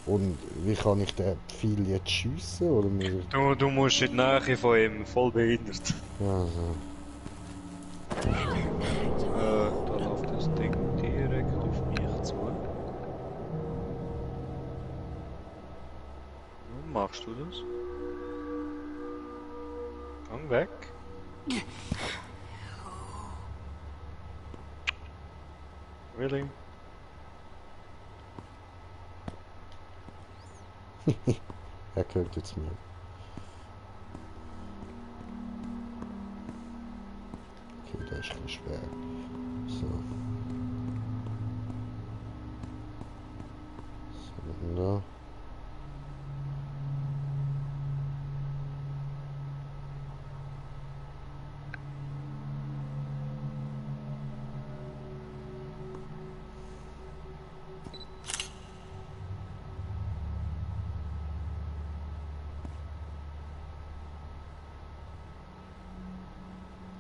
A: Und wie kann ich den Pfeil jetzt schiessen? Oder muss ich...
B: Du musst in die Nähe von ihm, voll behindert.
A: Aha.
B: Da läuft das Ding direkt auf mich zu. Wie machst du das? Gang weg. Really?
A: Er gehört jetzt mir. Okay, der ist ein bisschen schwer. So. So, und da.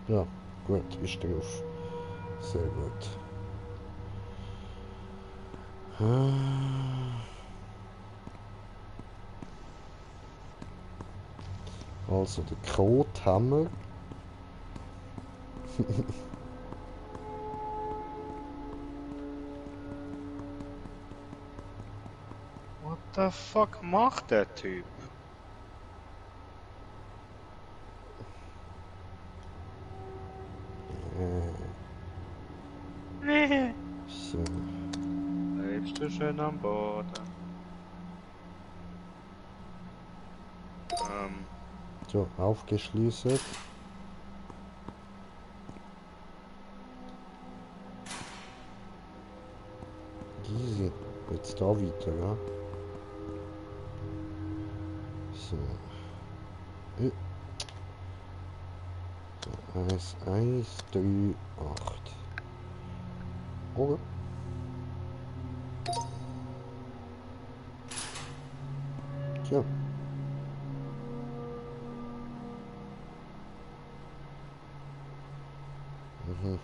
A: Ja, gut, ist drauf. Sehr gut. Also, den Code haben wir.
B: What the fuck macht der Typ? Nee.
A: So.
B: Bleibst du schön am Boden.
A: So, aufgeschlüsselt. Easy. Jetzt da weiter, ja? So. So, 1, 1, 3, 8. Oder? Tja. Mhm.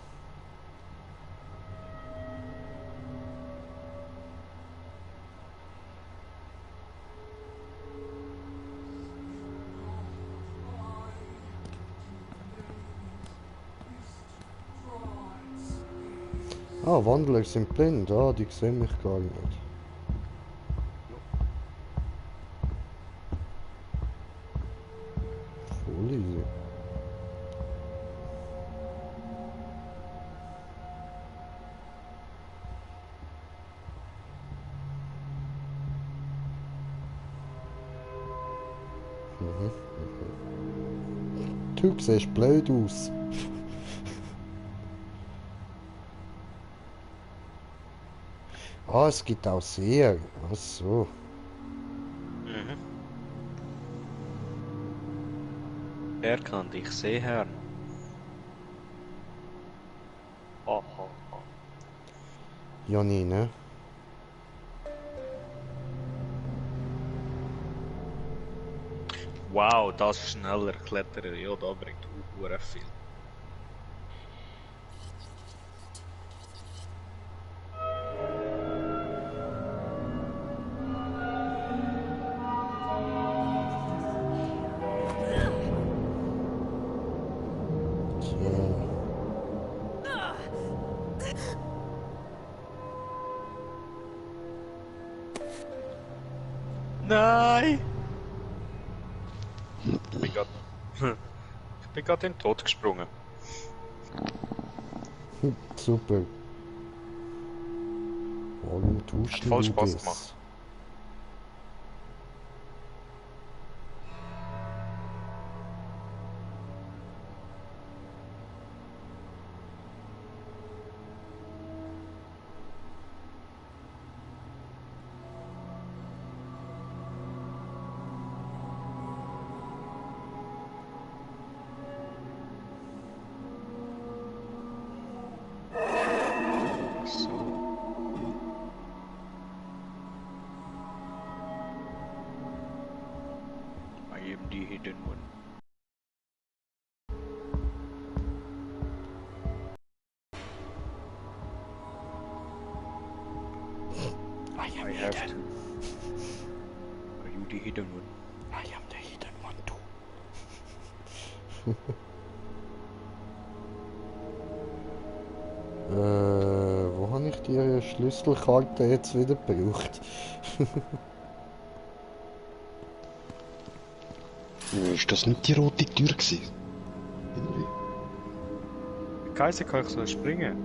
A: Ah, Wandler sind blind. Ah, die sehen mich gar nicht. Voll easy. Mhm. Du siehst blöd aus. Ah, es gibt auch sehr. Ach so.
B: Mhm. Er kann dich sehen. Oh, oh, oh.
A: Ja, nie, ne?
B: Wow, das schneller klettern, ja, da bringt hure viel.
A: Tja.
B: Nein! Ich bin grad... ich bin grad in den Tod gesprungen.
A: Super. Warum tust
B: Hat
A: du
B: voll Spaß
A: das?
B: gemacht. So. I am the hidden one. I have to. the hidden one.
A: I am the hidden one too. Wo habe ich die Schlüsselkarte jetzt wieder gebraucht?
C: Ist das nicht die rote Tür gewesen? Irgendwie.
B: Kaiser kann ich so springen.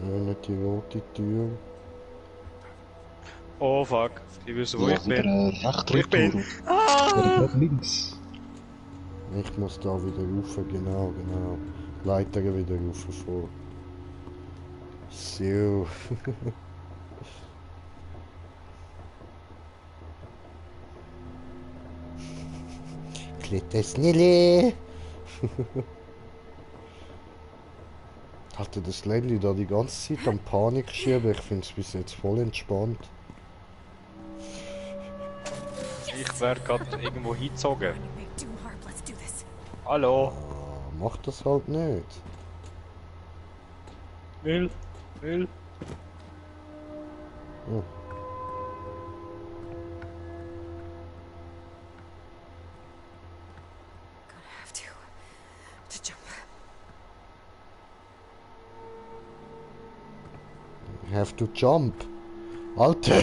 A: Nicht die rote Tür.
B: Oh fuck, ich weiß wo
C: Ja,
B: ich bin.
C: wieder recht
B: Ich bin.
C: retour. Oder links.
A: Ich muss da wieder rauf, genau. Leiter wieder rauf vor. So. Klittesnille! Hatte das Ländli da die ganze Zeit am Panik schieben? Ich finde es bis jetzt voll entspannt.
B: Ich werde gerade irgendwo hingezogen.
D: Make do hard. Let's do this.
B: Hallo?
A: Ah, mach das halt nicht.
B: Will?
A: Oh.
D: Gonna have to jump.
A: Have to jump. Alter,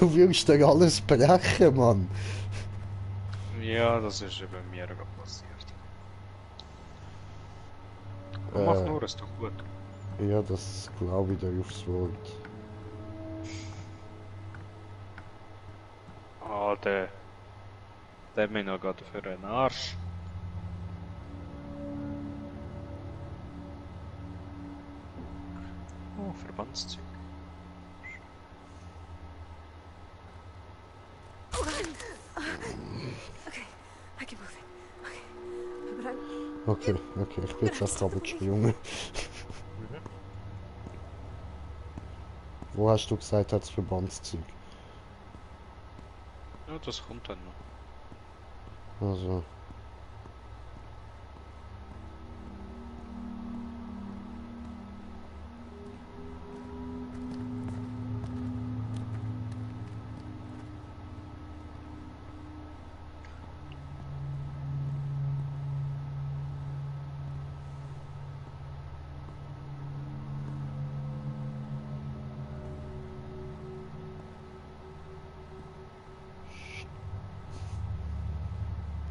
A: du willst doch alles brechen, Mann.
B: Ja, das ist bei mir gerade passiert. Mach nur, ist doch gut.
A: Ja, das glaube ich dir aufs Wort.
B: Ah, der hat mich noch gerade für einen Arsch. Oh, Verbandszeug.
D: Okay, I can move it. Okay, but I'm
A: Okay, ich bin jetzt einfach runtergesprungen. Wo hast du gesagt, hat es Verbandszeug?
B: Ja, das kommt dann noch.
A: Also.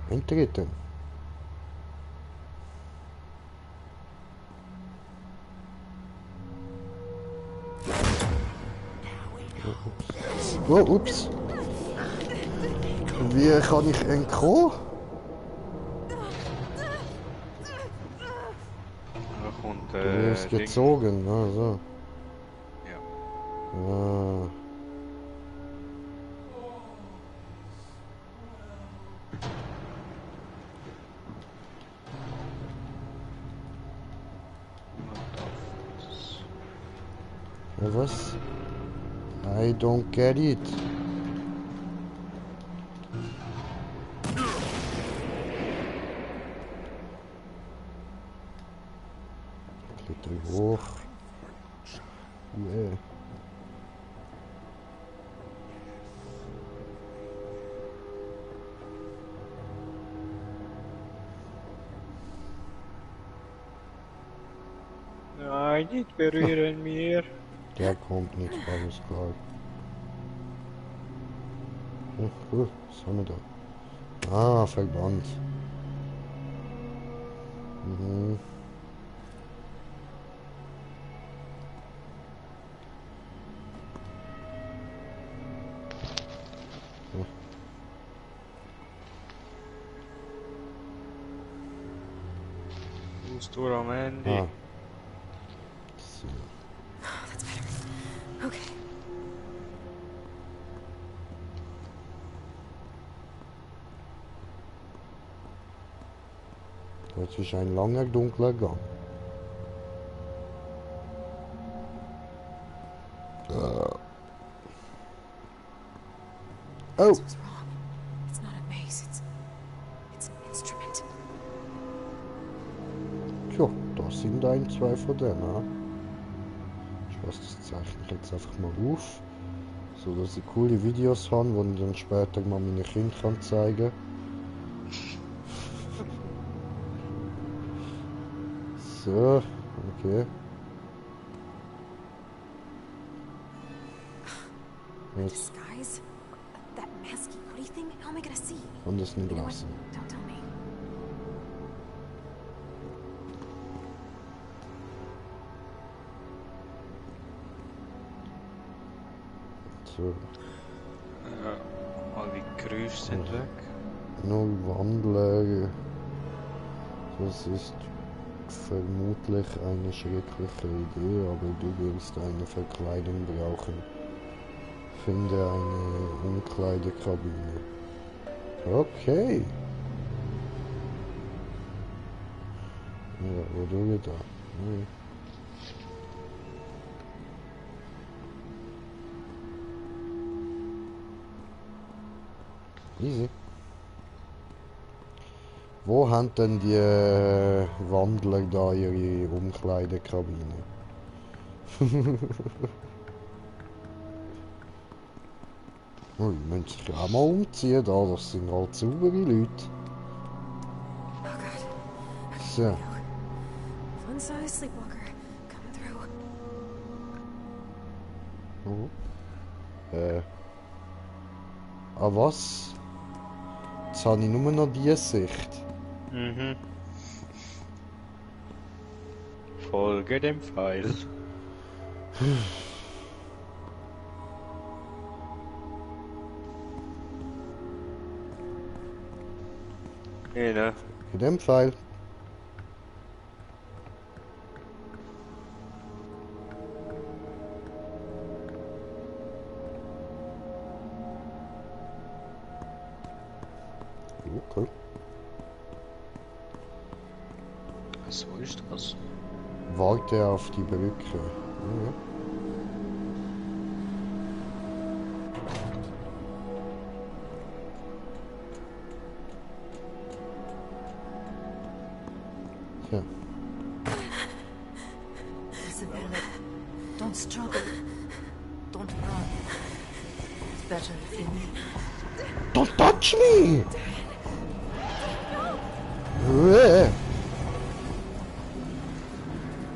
A: Eintreten. Oh, ups. Wie kann ich entkommen?
B: Da kommt
A: Du wirst
B: Ding.
A: gezogen, also.
B: Ja.
A: Ah. Ja, was? I don't get it. Kletter hoch. Yeah.
B: Nein, nicht berühren mir.
A: Der kommt nicht, alles klar. Hm, cool, was haben wir da? Ah, Verband. Mhm.
B: Fußtour am Ende.
A: Ah. So.
D: that's better. Okay.
A: Das ist ein langer, dunkler Gang. Oh!
D: This was wrong. It's not a maze. It's an instrument.
A: Tja, das sind ein, zwei von denen. Ich weiß, das zeichne ich jetzt einfach mal auf. So, dass ich coole Videos habe, die ich dann später mal meinen Kindern kann zeigen kann. So, okay. Jetzt
D: Disguise? That masky hoodie thing? How am I gonna see?
A: kann das nicht
D: You know what?
A: lassen.
D: Don't tell me.
A: So,
B: Alle Geräusche sind weg.
A: nur wandeln. Das ist vermutlich eine schreckliche Idee, aber du wirst eine Verkleidung brauchen. Finde eine Umkleidekabine. Okay. Ja, wo du da? Easy. Wo haben denn die Wandler da ihre Umkleidekabine? Oh, die müssen sich auch mal umziehen da, das sind halt saubere Leute.
D: Oh god.
A: So,
D: Fun size sleepwalker. Coming through.
A: was? Jetzt habe ich nur noch die Sicht.
B: Mhm. Folge dem Pfeil. Ne?
A: In dem Fall. Okay.
B: So ist das.
A: Warte auf die Brücke. Ja. Ja.
F: Isabella, don't struggle. Don't run. It's better if you leave.
A: Don't touch me!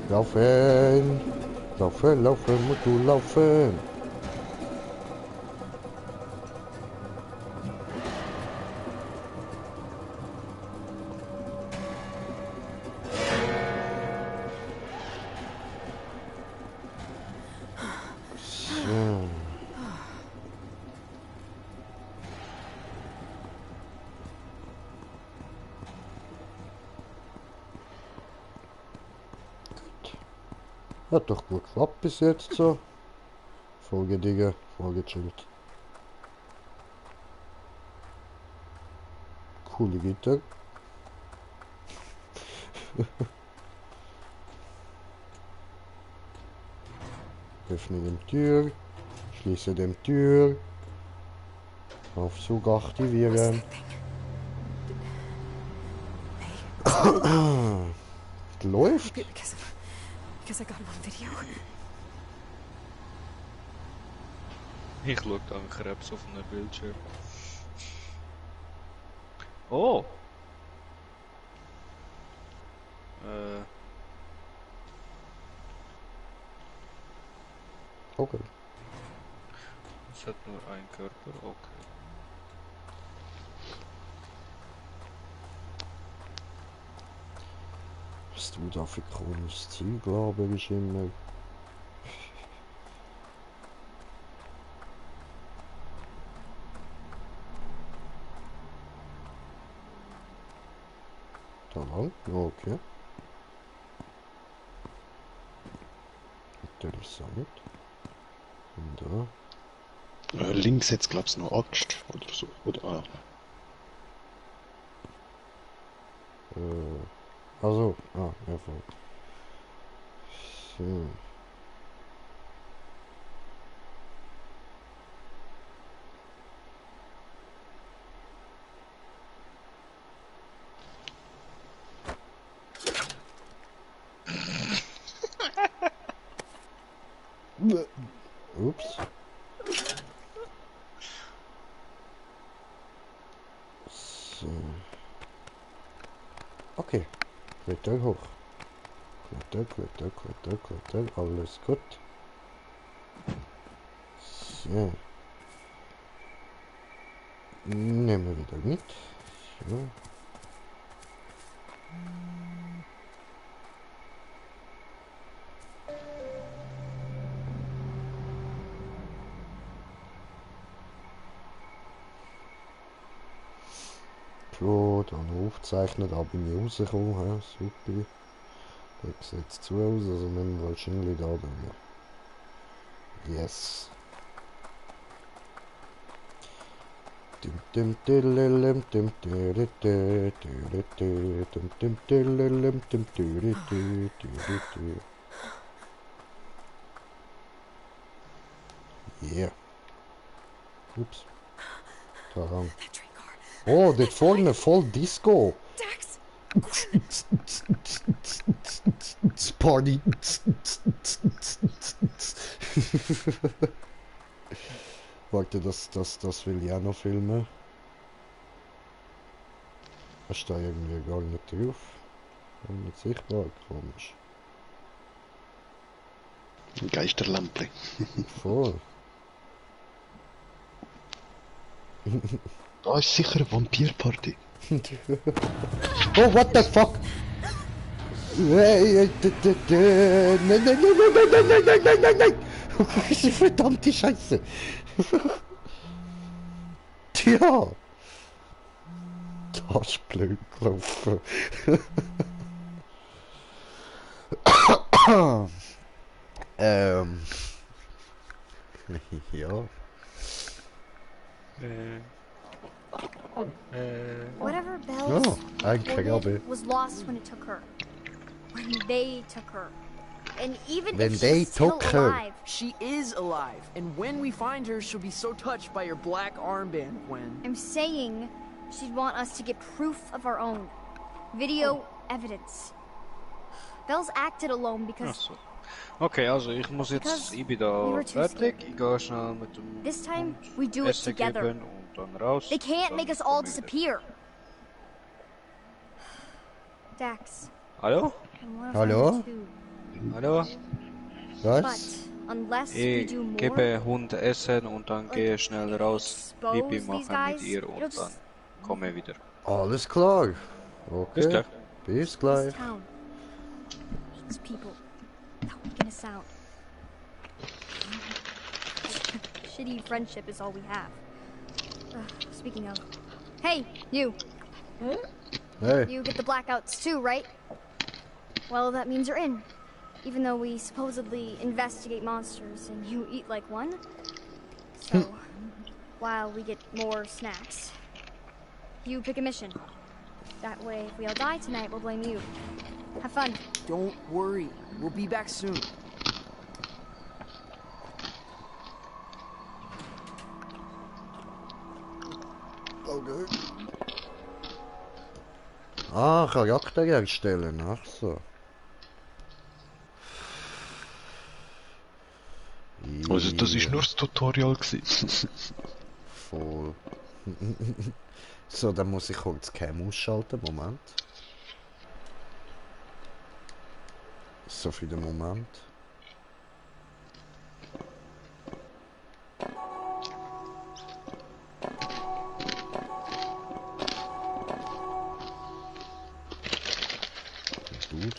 A: Laufen! Laufen, laufen, musst du laufen! So. Hat doch gut geklappt bis jetzt so. Folge Digga, Folge chillt. Coole Gitter. Öffne den Tür. Schließe den Tür. Aufzug
D: What's
A: aktivieren.
D: that thing?
A: Läuft.
D: Because I got him on video.
B: Ich schaue da einen Krebs auf einem Bildschirm. Oh!
A: Okay.
B: Es hat nur einen Körper, okay.
A: Was du da für komisches Zeug laberst immer. Da lang? Okay. Interessant. Und da.
C: Links jetzt glaubst du noch Axt oder so. Oder
A: Also, ja, voll. So. Ups. Okay. Kletter hoch. Kletter. Alles gut. So. Nehmen wir wieder mit. So. So, dann aufzeichnet, da bin ich rausgekommen, ja, super. Da sieht es zu aus, also müssen wir wahrscheinlich da durch. Yes. Yeah. Ups. Da lang.
D: That train car.
A: Oh, dit vorne voll Disco.
D: Dax!
A: Party. Warte, das will ich auch noch filmen. Das steht irgendwie gar nicht drauf. Nicht sichtbar, komisch.
C: Ein Geisterlampli.
A: Voll.
C: Da ist sicher eine Vampirparty.
A: Oh, what the fuck? Nein. Verdammte Scheiße. Tja. Das ist blöd gelaufen. Ja.
D: Whatever Belle's
A: Oh, ein Kabel.
D: ordered was lost when it took her. When they took her. And even
A: When
D: if
A: they
D: she's still
A: took her.
D: alive,
G: She is alive, and when we find her, she'll be so touched by your black armband, Gwen.
D: I'm saying she'd want us to get proof of our own. Video evidence. Belle's acted alone because
B: Achso. Okay, also ich muss jetzt, ich bin da fertig, ich gehe schnell mit dem
D: this time
B: Hund
D: we do it
B: Essen
D: together.
B: geben und dann raus.
D: They can't
B: dann
D: make us
B: komm
D: all
B: ich wieder.
D: disappear. Dax,
B: Hallo?
D: I wanna
A: Hallo?
D: find you too.
B: Hallo?
D: But
A: Was?
D: unless we
B: Ich
D: do more,
B: gebe Hund Essen und dann
D: like,
B: gehe schnell raus,
D: expose
B: Pipi
D: these
B: machen
D: guys,
B: mit ihr
D: it'll
B: und
D: just-
B: dann komme ich wieder.
A: Alles klar. Okay.
B: Bis gleich.
A: Bis gleich.
D: this town, these people, not making a sound. Shitty friendship is all we have. Speaking of, hey, you.
A: Hey.
D: You get the blackouts too, right? Well, that means you're in. Even though we supposedly investigate monsters and you eat like one. So, while we get more snacks, you pick a mission. That way, if we all die tonight, we'll blame you. Have fun.
G: Don't worry, we'll be back soon.
A: Okay. Ah, Charakter erstellen. Ach so.
C: Also das ist nur das Tutorial gewesen.
A: Voll. So, dann muss ich kurz Cam ausschalten. Moment. So für den Moment. Gut.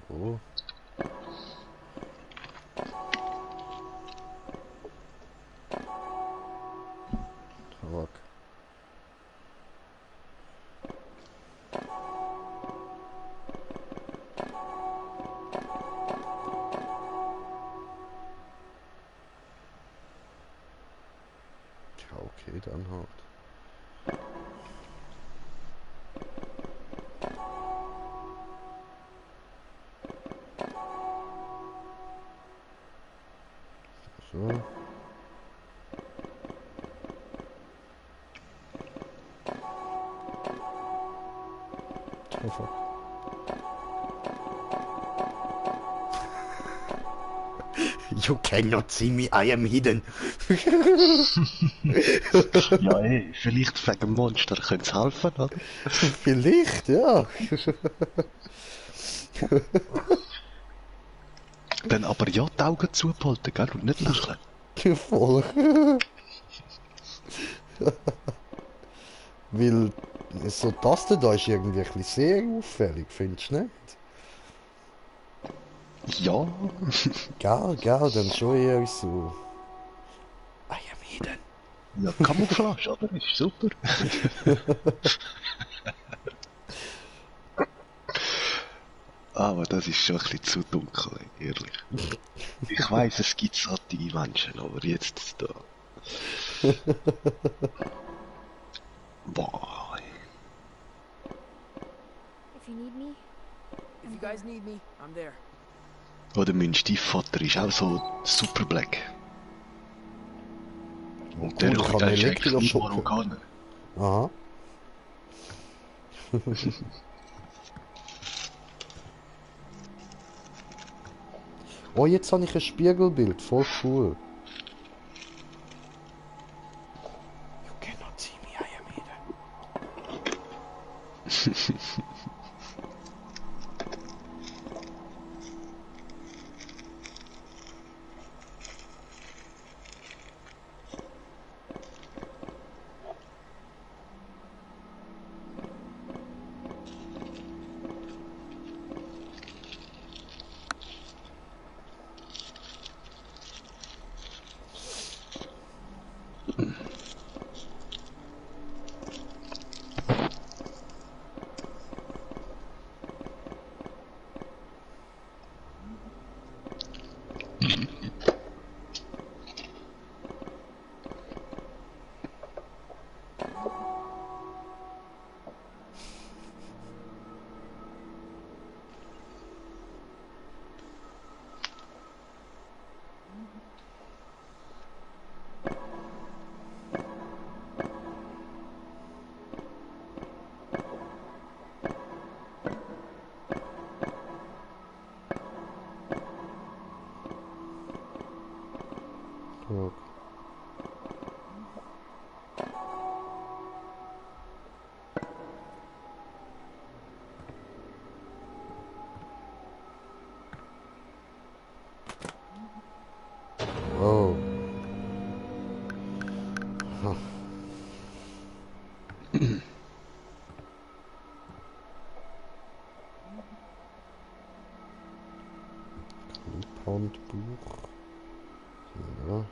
A: Cool. Tag. Ja, okay, dann halt. So. Oh, fuck. You cannot see me, I am hidden.
C: Ja, ey, vielleicht wegen dem Monster könnte es helfen, oder?
A: Vielleicht, ja.
C: Dann aber ja die Augen zubehalten, gell? Und nicht lächeln.
A: Voll. Weil so das da ist irgendwie ein bisschen sehr auffällig, findest du nicht?
C: Ja.
A: Gell, dann schon eher so. I am hidden.
C: Ja, Camouflage, oder? Ist super. Aber das ist schon ein bisschen zu dunkel, ehrlich. Ich weiss, es gibt solche Menschen, aber jetzt da. Boah.
D: If you need me,
G: If you guys need me, I'm there.
C: Oder mein Stiefvater ist auch so super black. Und der
A: Gut, ich habe
C: ist eigentlich
A: Elektroschock.
C: nur Marokkaner.
A: Aha. Oh, jetzt habe ich ein Spiegelbild, voll cool. You cannot see me, I am hidden. Guck. Oh. Huh. Handbuch. Ja.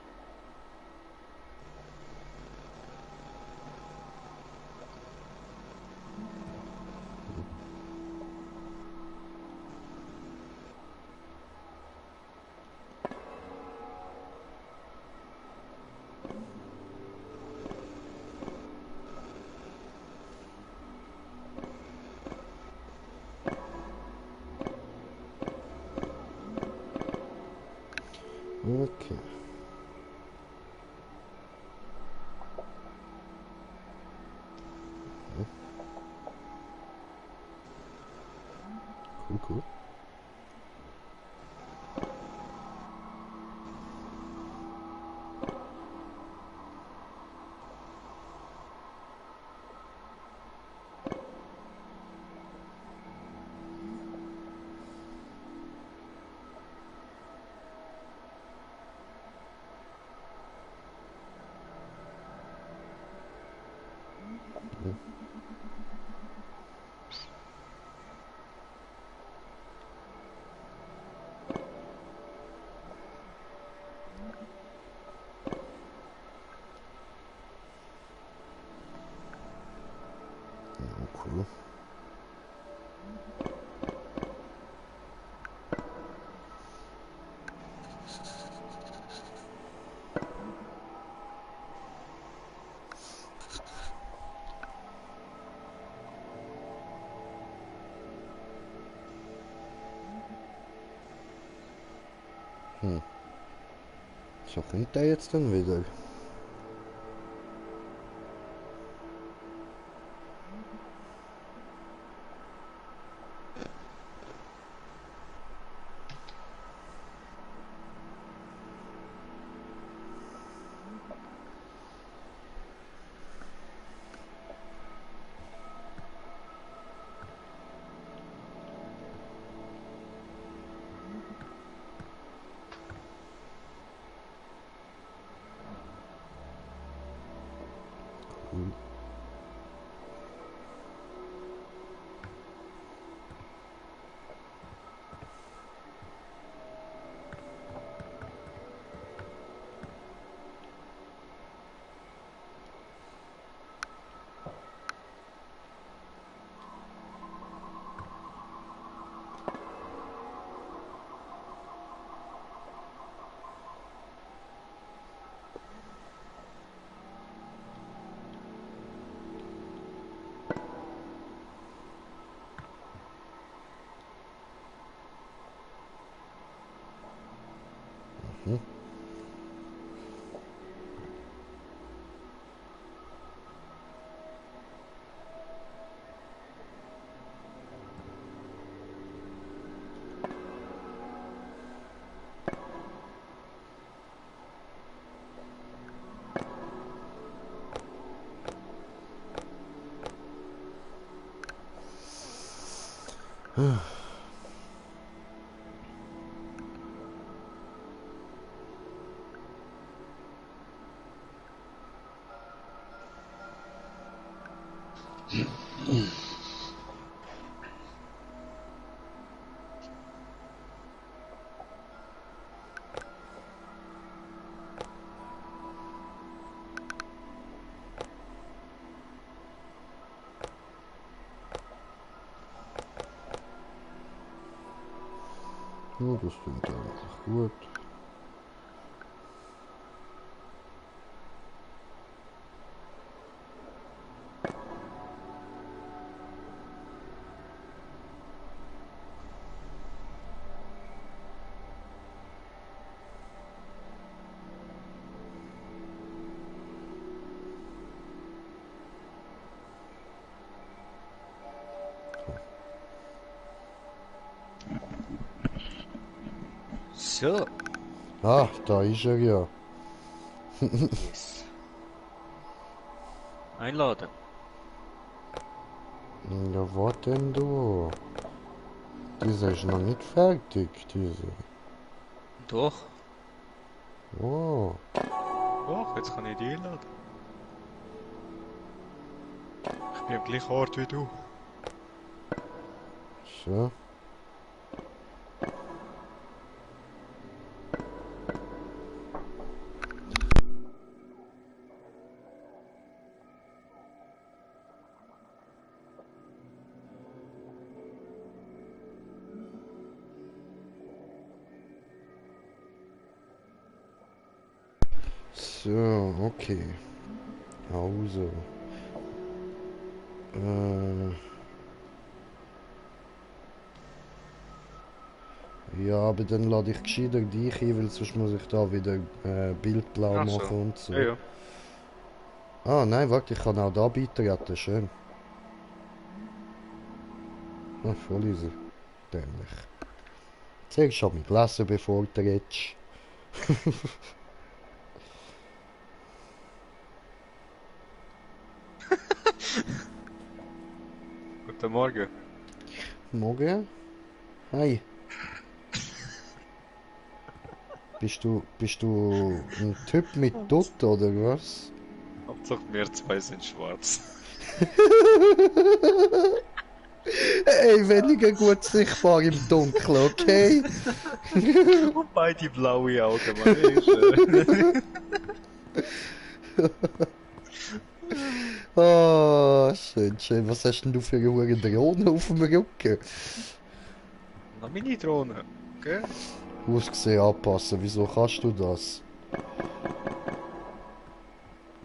A: Okay. Cool. Cool. So kommt der jetzt dann wieder. cool. Mhm. Ja, das klingt einfach gut.
B: So.
A: Ah, da ist er ja.
B: Yes. Einladen.
A: Ja, was denn du? Diese ist noch nicht fertig, diese.
B: Doch.
A: Oh.
B: Doch, jetzt kann ich dich einladen. Ich bin am gleichen Ort wie du.
A: So. So, okay. Also. Ja, aber dann lade ich gescheiter dich ein, weil sonst muss ich da wieder Bild blau
B: Ach so.
A: machen und so.
B: Ja, ja.
A: Ah, nein, warte, ich kann auch da beitreten, schön. Ah, voll easy. Dämlich. Zuerst schon mich gelesen, bevor du redest.
B: Guten Morgen.
A: Morgen? Hi. Bist du ein Typ mit Dutt oder was?
B: Hauptsache wir zwei sind schwarz.
A: Ey, weniger gut sichtbar im Dunkeln, okay?
B: Und beide blaue Augen, man.
A: Ah, schön, schön. Was hast denn du für eine hohe Drohne auf dem Rücken?
B: Eine Mini-Drohne, okay?
A: Ausgesehen anpassen, wieso kannst du das?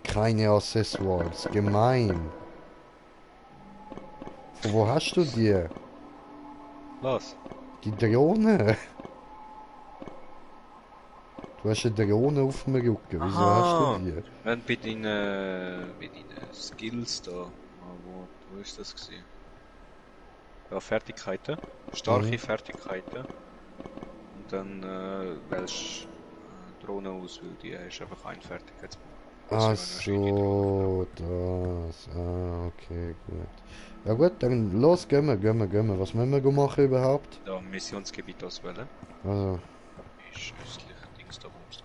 A: Keine Accessoires, gemein. Von wo hast du die?
B: Was?
A: Die Drohne? Du hast eine Drohne auf dem Rücken, wieso hast du die?
B: Wenn bei deinen Skills da, wo ist das gewesen? Ja, Fertigkeiten, starke Fertigkeiten. Und dann wählst du Drohne aus, weil die hast einfach einen Fertigkeitspunkt.
A: Ach so, das. Ah, okay, gut. Ja gut, dann los, gehen wir. Was müssen wir machen überhaupt?
B: Da Missionsgebiet auswählen.
A: Also,
B: Ist östlich Dings da Bums.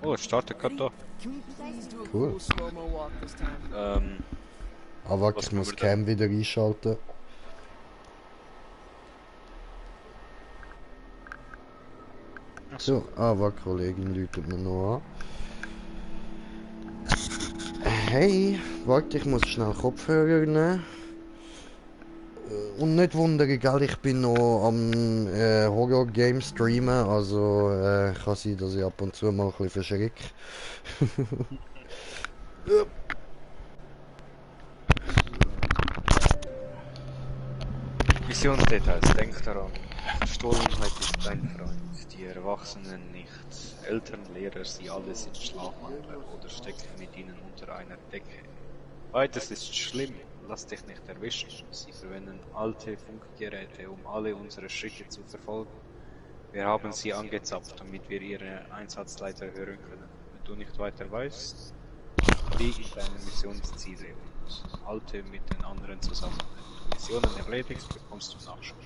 B: Oh, es startet gerade da.
G: Can we please do a
A: Cool.
G: cool slow-mo walk this time?
A: Aber
B: Was
A: ich muss
B: können wir
A: Cam wieder einschalten. So, aber Kollegin läutet mir noch an. Hey, warte, ich muss schnell Kopfhörer nehmen. Und nicht wundern, gell, ich bin noch am Horror-Game streamen, also kann sein, dass ich ab und zu mal ein bisschen verschrecke.
B: Missionsdetails, denk daran. Verstohlenheit ist dein Freund, die Erwachsenen nicht. Eltern, Lehrer, sie alle sind Schlafwandler oder stecken mit ihnen unter einer Decke. Beides ist schlimm, lass dich nicht erwischen. Sie verwenden alte Funkgeräte, um alle unsere Schritte zu verfolgen. Wir haben sie angezapft, damit wir ihre Einsatzleiter hören können. Wenn du nicht weiter weißt, flieg in deine Missionsziele und halte mit den anderen zusammen. Wenn du Missionen erledigst, bekommst du Nachschub.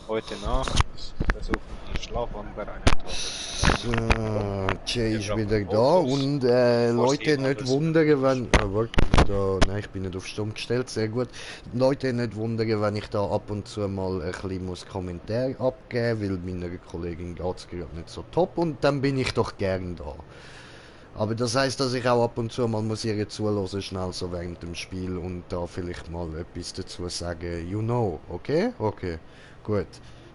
B: Heute Nacht versuchen die Schlafwandler einen Tag.
A: Jay ist wieder da und Leute nicht wundern, wenn... nein, ich bin nicht auf Stumm gestellt, sehr gut. Leute nicht wundern, wenn ich da ab und zu mal ein bisschen muss Kommentar abgeben, weil meiner Kollegin geht's gerade nicht so top und dann bin ich doch gern da. Aber das heißt, dass ich auch ab und zu mal muss ihr zuhören, schnell so während dem Spiel und da vielleicht mal etwas dazu sagen, you know, okay? Okay, gut,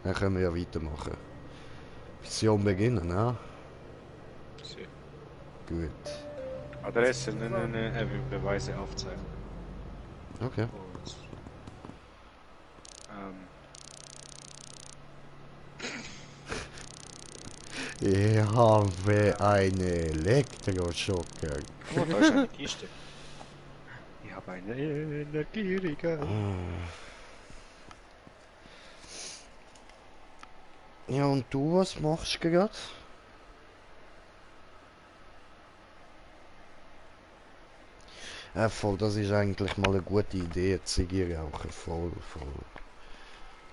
A: dann können wir ja weitermachen. Mission beginnen, ne?
B: Sie.
A: Gut.
B: Adresse, er will Beweise aufzeigen.
A: Okay.
B: Und,
A: Ich habe eine Elektroschocker.
B: oh, da ist eine Kiste. Ich habe eine Energieriegel.
A: Ja, und du, was machst du gerade? Ja, voll, das ist eigentlich mal eine gute Idee, Zigarre rauchen, voll.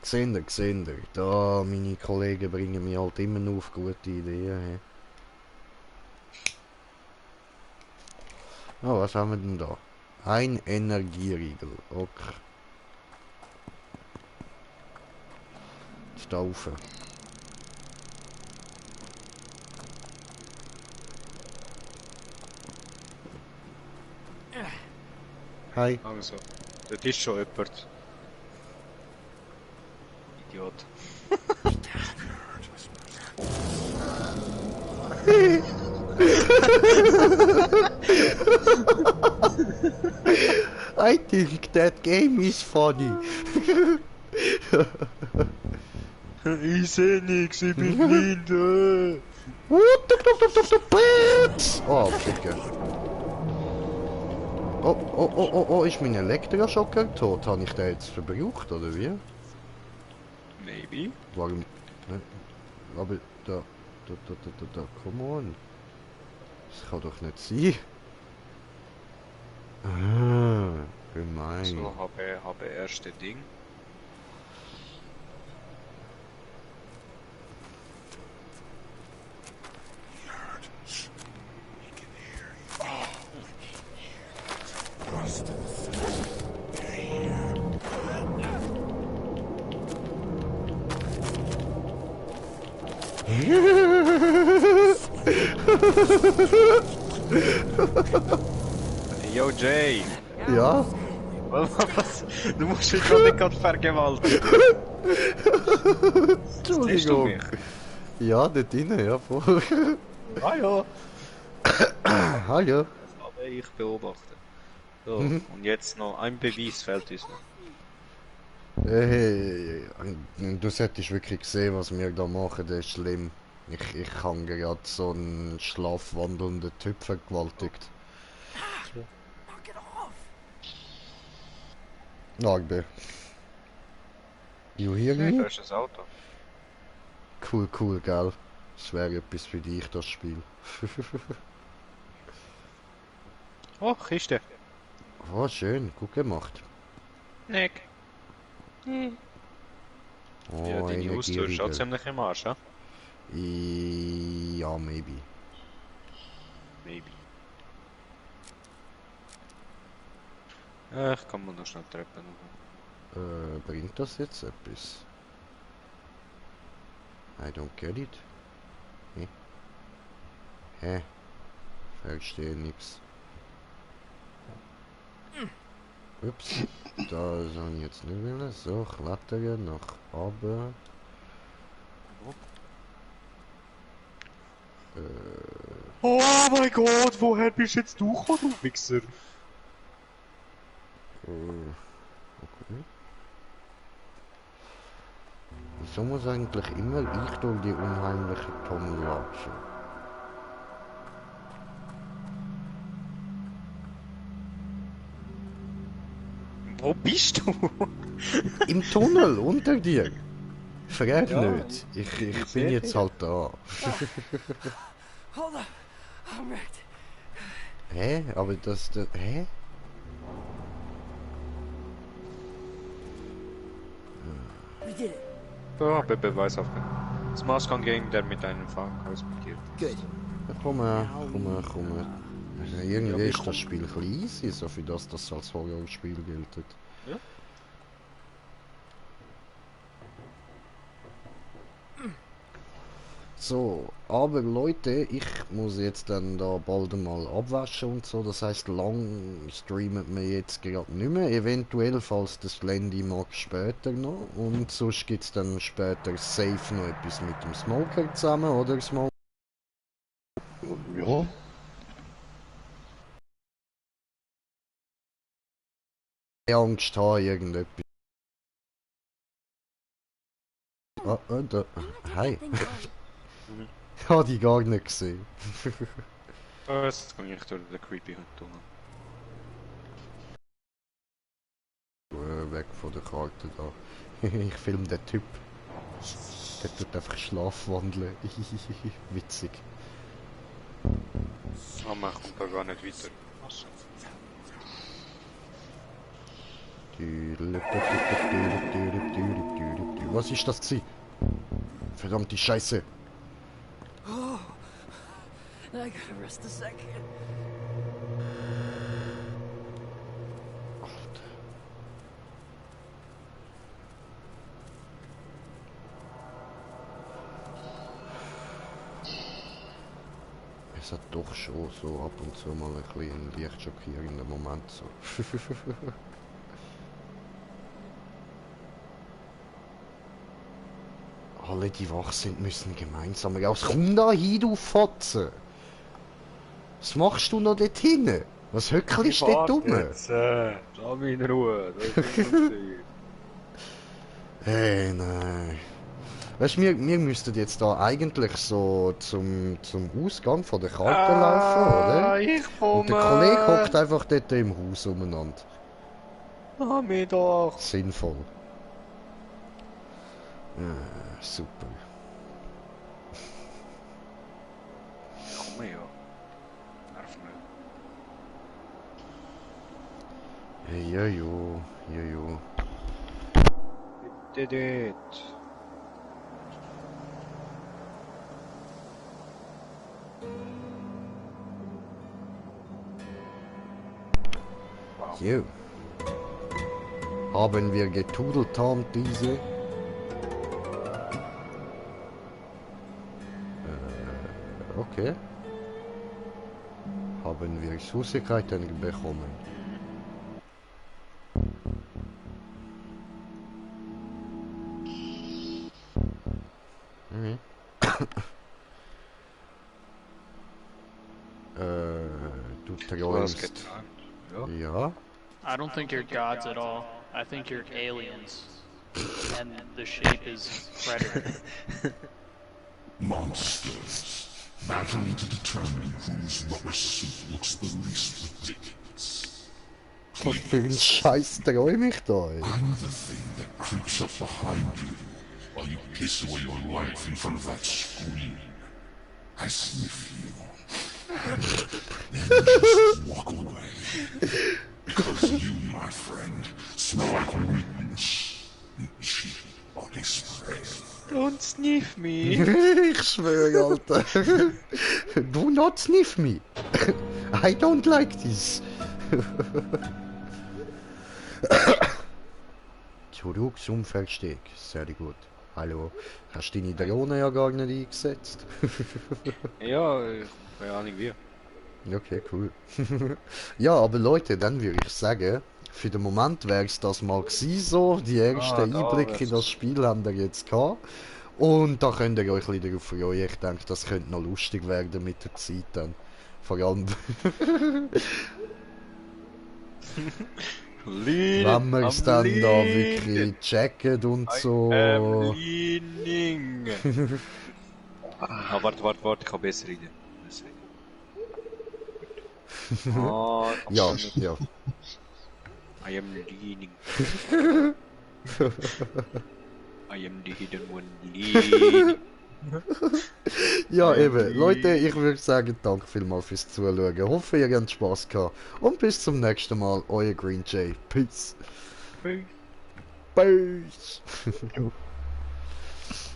A: Seht ihr, da, meine Kollegen bringen mich halt immer nur auf gute Ideen. Hey. Oh, was haben wir denn da? Ein Energieriegel, okay. Staufen. Hi.
B: Also, das ist schon jemand. Idiot.
A: I think that game is funny.
B: Ich seh nix, ich bin blind.
A: Oh, Ficker. Oh, ist mein Elektroschocker tot? Habe ich den jetzt verbraucht, oder wie?
B: Maybe.
A: Warum? Ne? Aber da, come on. Das kann doch nicht sein. Ah, gemein.
B: So, habe erste Ding. Yo Jay!
A: Ja?
B: Was? Du musst mich doch nicht gerade vergewaltigen.
A: Entschuldigung.
B: Siehst
A: Ja, dort drinnen, ja, voll.
B: Ah ja.
A: Hallo.
B: Das habe ich beobachtet. So, und jetzt noch ein Beweis fällt uns noch.
A: Hey, du solltest wirklich sehen, was wir da machen, das ist schlimm. Ich kann gerade so einen schlafwandelnden Typ vergewaltigt.
G: Knock it off!
A: Nagbe. You hear
B: Da
A: me?
B: ist das Auto.
A: Cool, gell? Das wäre etwas für dich, das Spiel.
B: Oh, Kiste.
A: Oh, schön, gut gemacht.
B: Nick.
A: Oh,
B: Ja, deine Haustür
A: Energieriegel.
B: schaut ziemlich im Arsch, ja?
A: Ja, maybe.
B: Maybe. Ich kann mal noch schnell Treppen hoch.
A: Bringt das jetzt etwas? I don't get it. Hä? Verstehe nix. Ups, da soll ich jetzt nicht mehr. So, klettern nach oben.
B: Oh mein Gott, woher bist jetzt du gekommen, du Wichser?
A: Okay. Wieso muss eigentlich immer ich durch die unheimliche Tunnel latschen?
B: Wo bist du?
A: Im Tunnel, unter dir. Frag
B: Ja,
A: nicht. Ich bin jetzt halt da.
G: Hold up. I'm wrecked.
A: Hä? Aber das... Hä?
G: We did it.
B: Da habe ich Beweis aufgenommen. Das Maß kann gegen der mit einem Fang ausprobiert.
G: Good.
A: Komm her. Also irgendwie
B: Ja,
A: ist das Spiel ein bisschen easy, so für das als Horrorspiel gilt.
B: Ja.
A: So, aber Leute, ich muss jetzt dann da bald mal abwaschen und so, das heißt lang streamen wir jetzt gerade nicht mehr, eventuell falls das Landy mag später noch und sonst gibt es dann später safe noch etwas mit dem Smoker zusammen, oder Smoker?
C: Ja.
A: Angst haben, irgendetwas. Da. Hi. Ich habe die gar nicht gesehen.
B: Jetzt kann ich durch den creepy Hund tun.
A: Weg von der Karte da. Ich film den Typ. Der tut einfach schlafwandeln. Witzig.
B: Aber man kommt da gar nicht weiter. Was?
A: Was ist das gewesen? Verdammte Scheiße.
G: Oh. I gotta rest a second.
A: Es hat doch schon so ab und zu mal ein bisschen leicht schockierender Moment so. Alle, die wach sind, müssen gemeinsam raus. Komm da hin, du Fotze! Was machst du noch dort hinten? Was höckelst du dort rum?
B: Lass mich in Ruhe. Das ist nicht
A: Hey, nein. Weißt du, wir müssten jetzt da eigentlich so zum Ausgang von der Karte laufen, oder?
B: Ich komme!
A: Und der Kollege hockt einfach dort im Haus umeinander.
B: Lass mich doch!
A: Sinnvoll. Super.
B: Komm ja. Nerv nicht.
A: Jojo.
B: Did it.
A: Jo. Haben wir getudeltamt diese? Okay. Haben wir Süßigkeiten bekommen? Mhm. Du
B: Was
A: träumst.
B: getan?
A: Ja.
H: I don't think you're gods at all. I think you're aliens. And the shape is predator.
I: Monsters, battling to determine whose rubber suit looks the least ridiculous.
A: Was für ein Scheiß träum ich da, ey?
I: I'm the thing that creeps up behind you while you piss away your life in front of that screen. I sniff you. Then just walk away. Because you, my friend, smell like weakness and cheap body spray.
B: Don't sniff me!
A: Ich schwöre, Alter. Do not sniff me. I don't like this. Zurück zum Versteck. Sehr gut. Hallo. Hast du deine Drohne ja gar nicht eingesetzt?
B: Ja, keine Ahnung wie.
A: Okay, cool. Ja, aber Leute, dann würde ich sagen, für den Moment wäre es das mal gewesen, so. Die ersten
B: da
A: Einblicke in das Spiel haben wir jetzt gehabt. Und da könnt ihr euch ein bisschen darauf freuen. Ich denke, das könnte noch lustig werden mit der Zeit dann. Vor allem, wenn wir es dann da wirklich checken und so.
B: Leaning. Warte, ich habe besser Idee.
A: Ja.
B: I am leaning. I am the hidden one leaning.
A: Ja, eben. Leute, ich würde sagen, danke vielmals fürs Zuschauen. Hoffe, ihr habt Spaß gehabt. Und bis zum nächsten Mal. Euer Green Jay. Peace. Peace.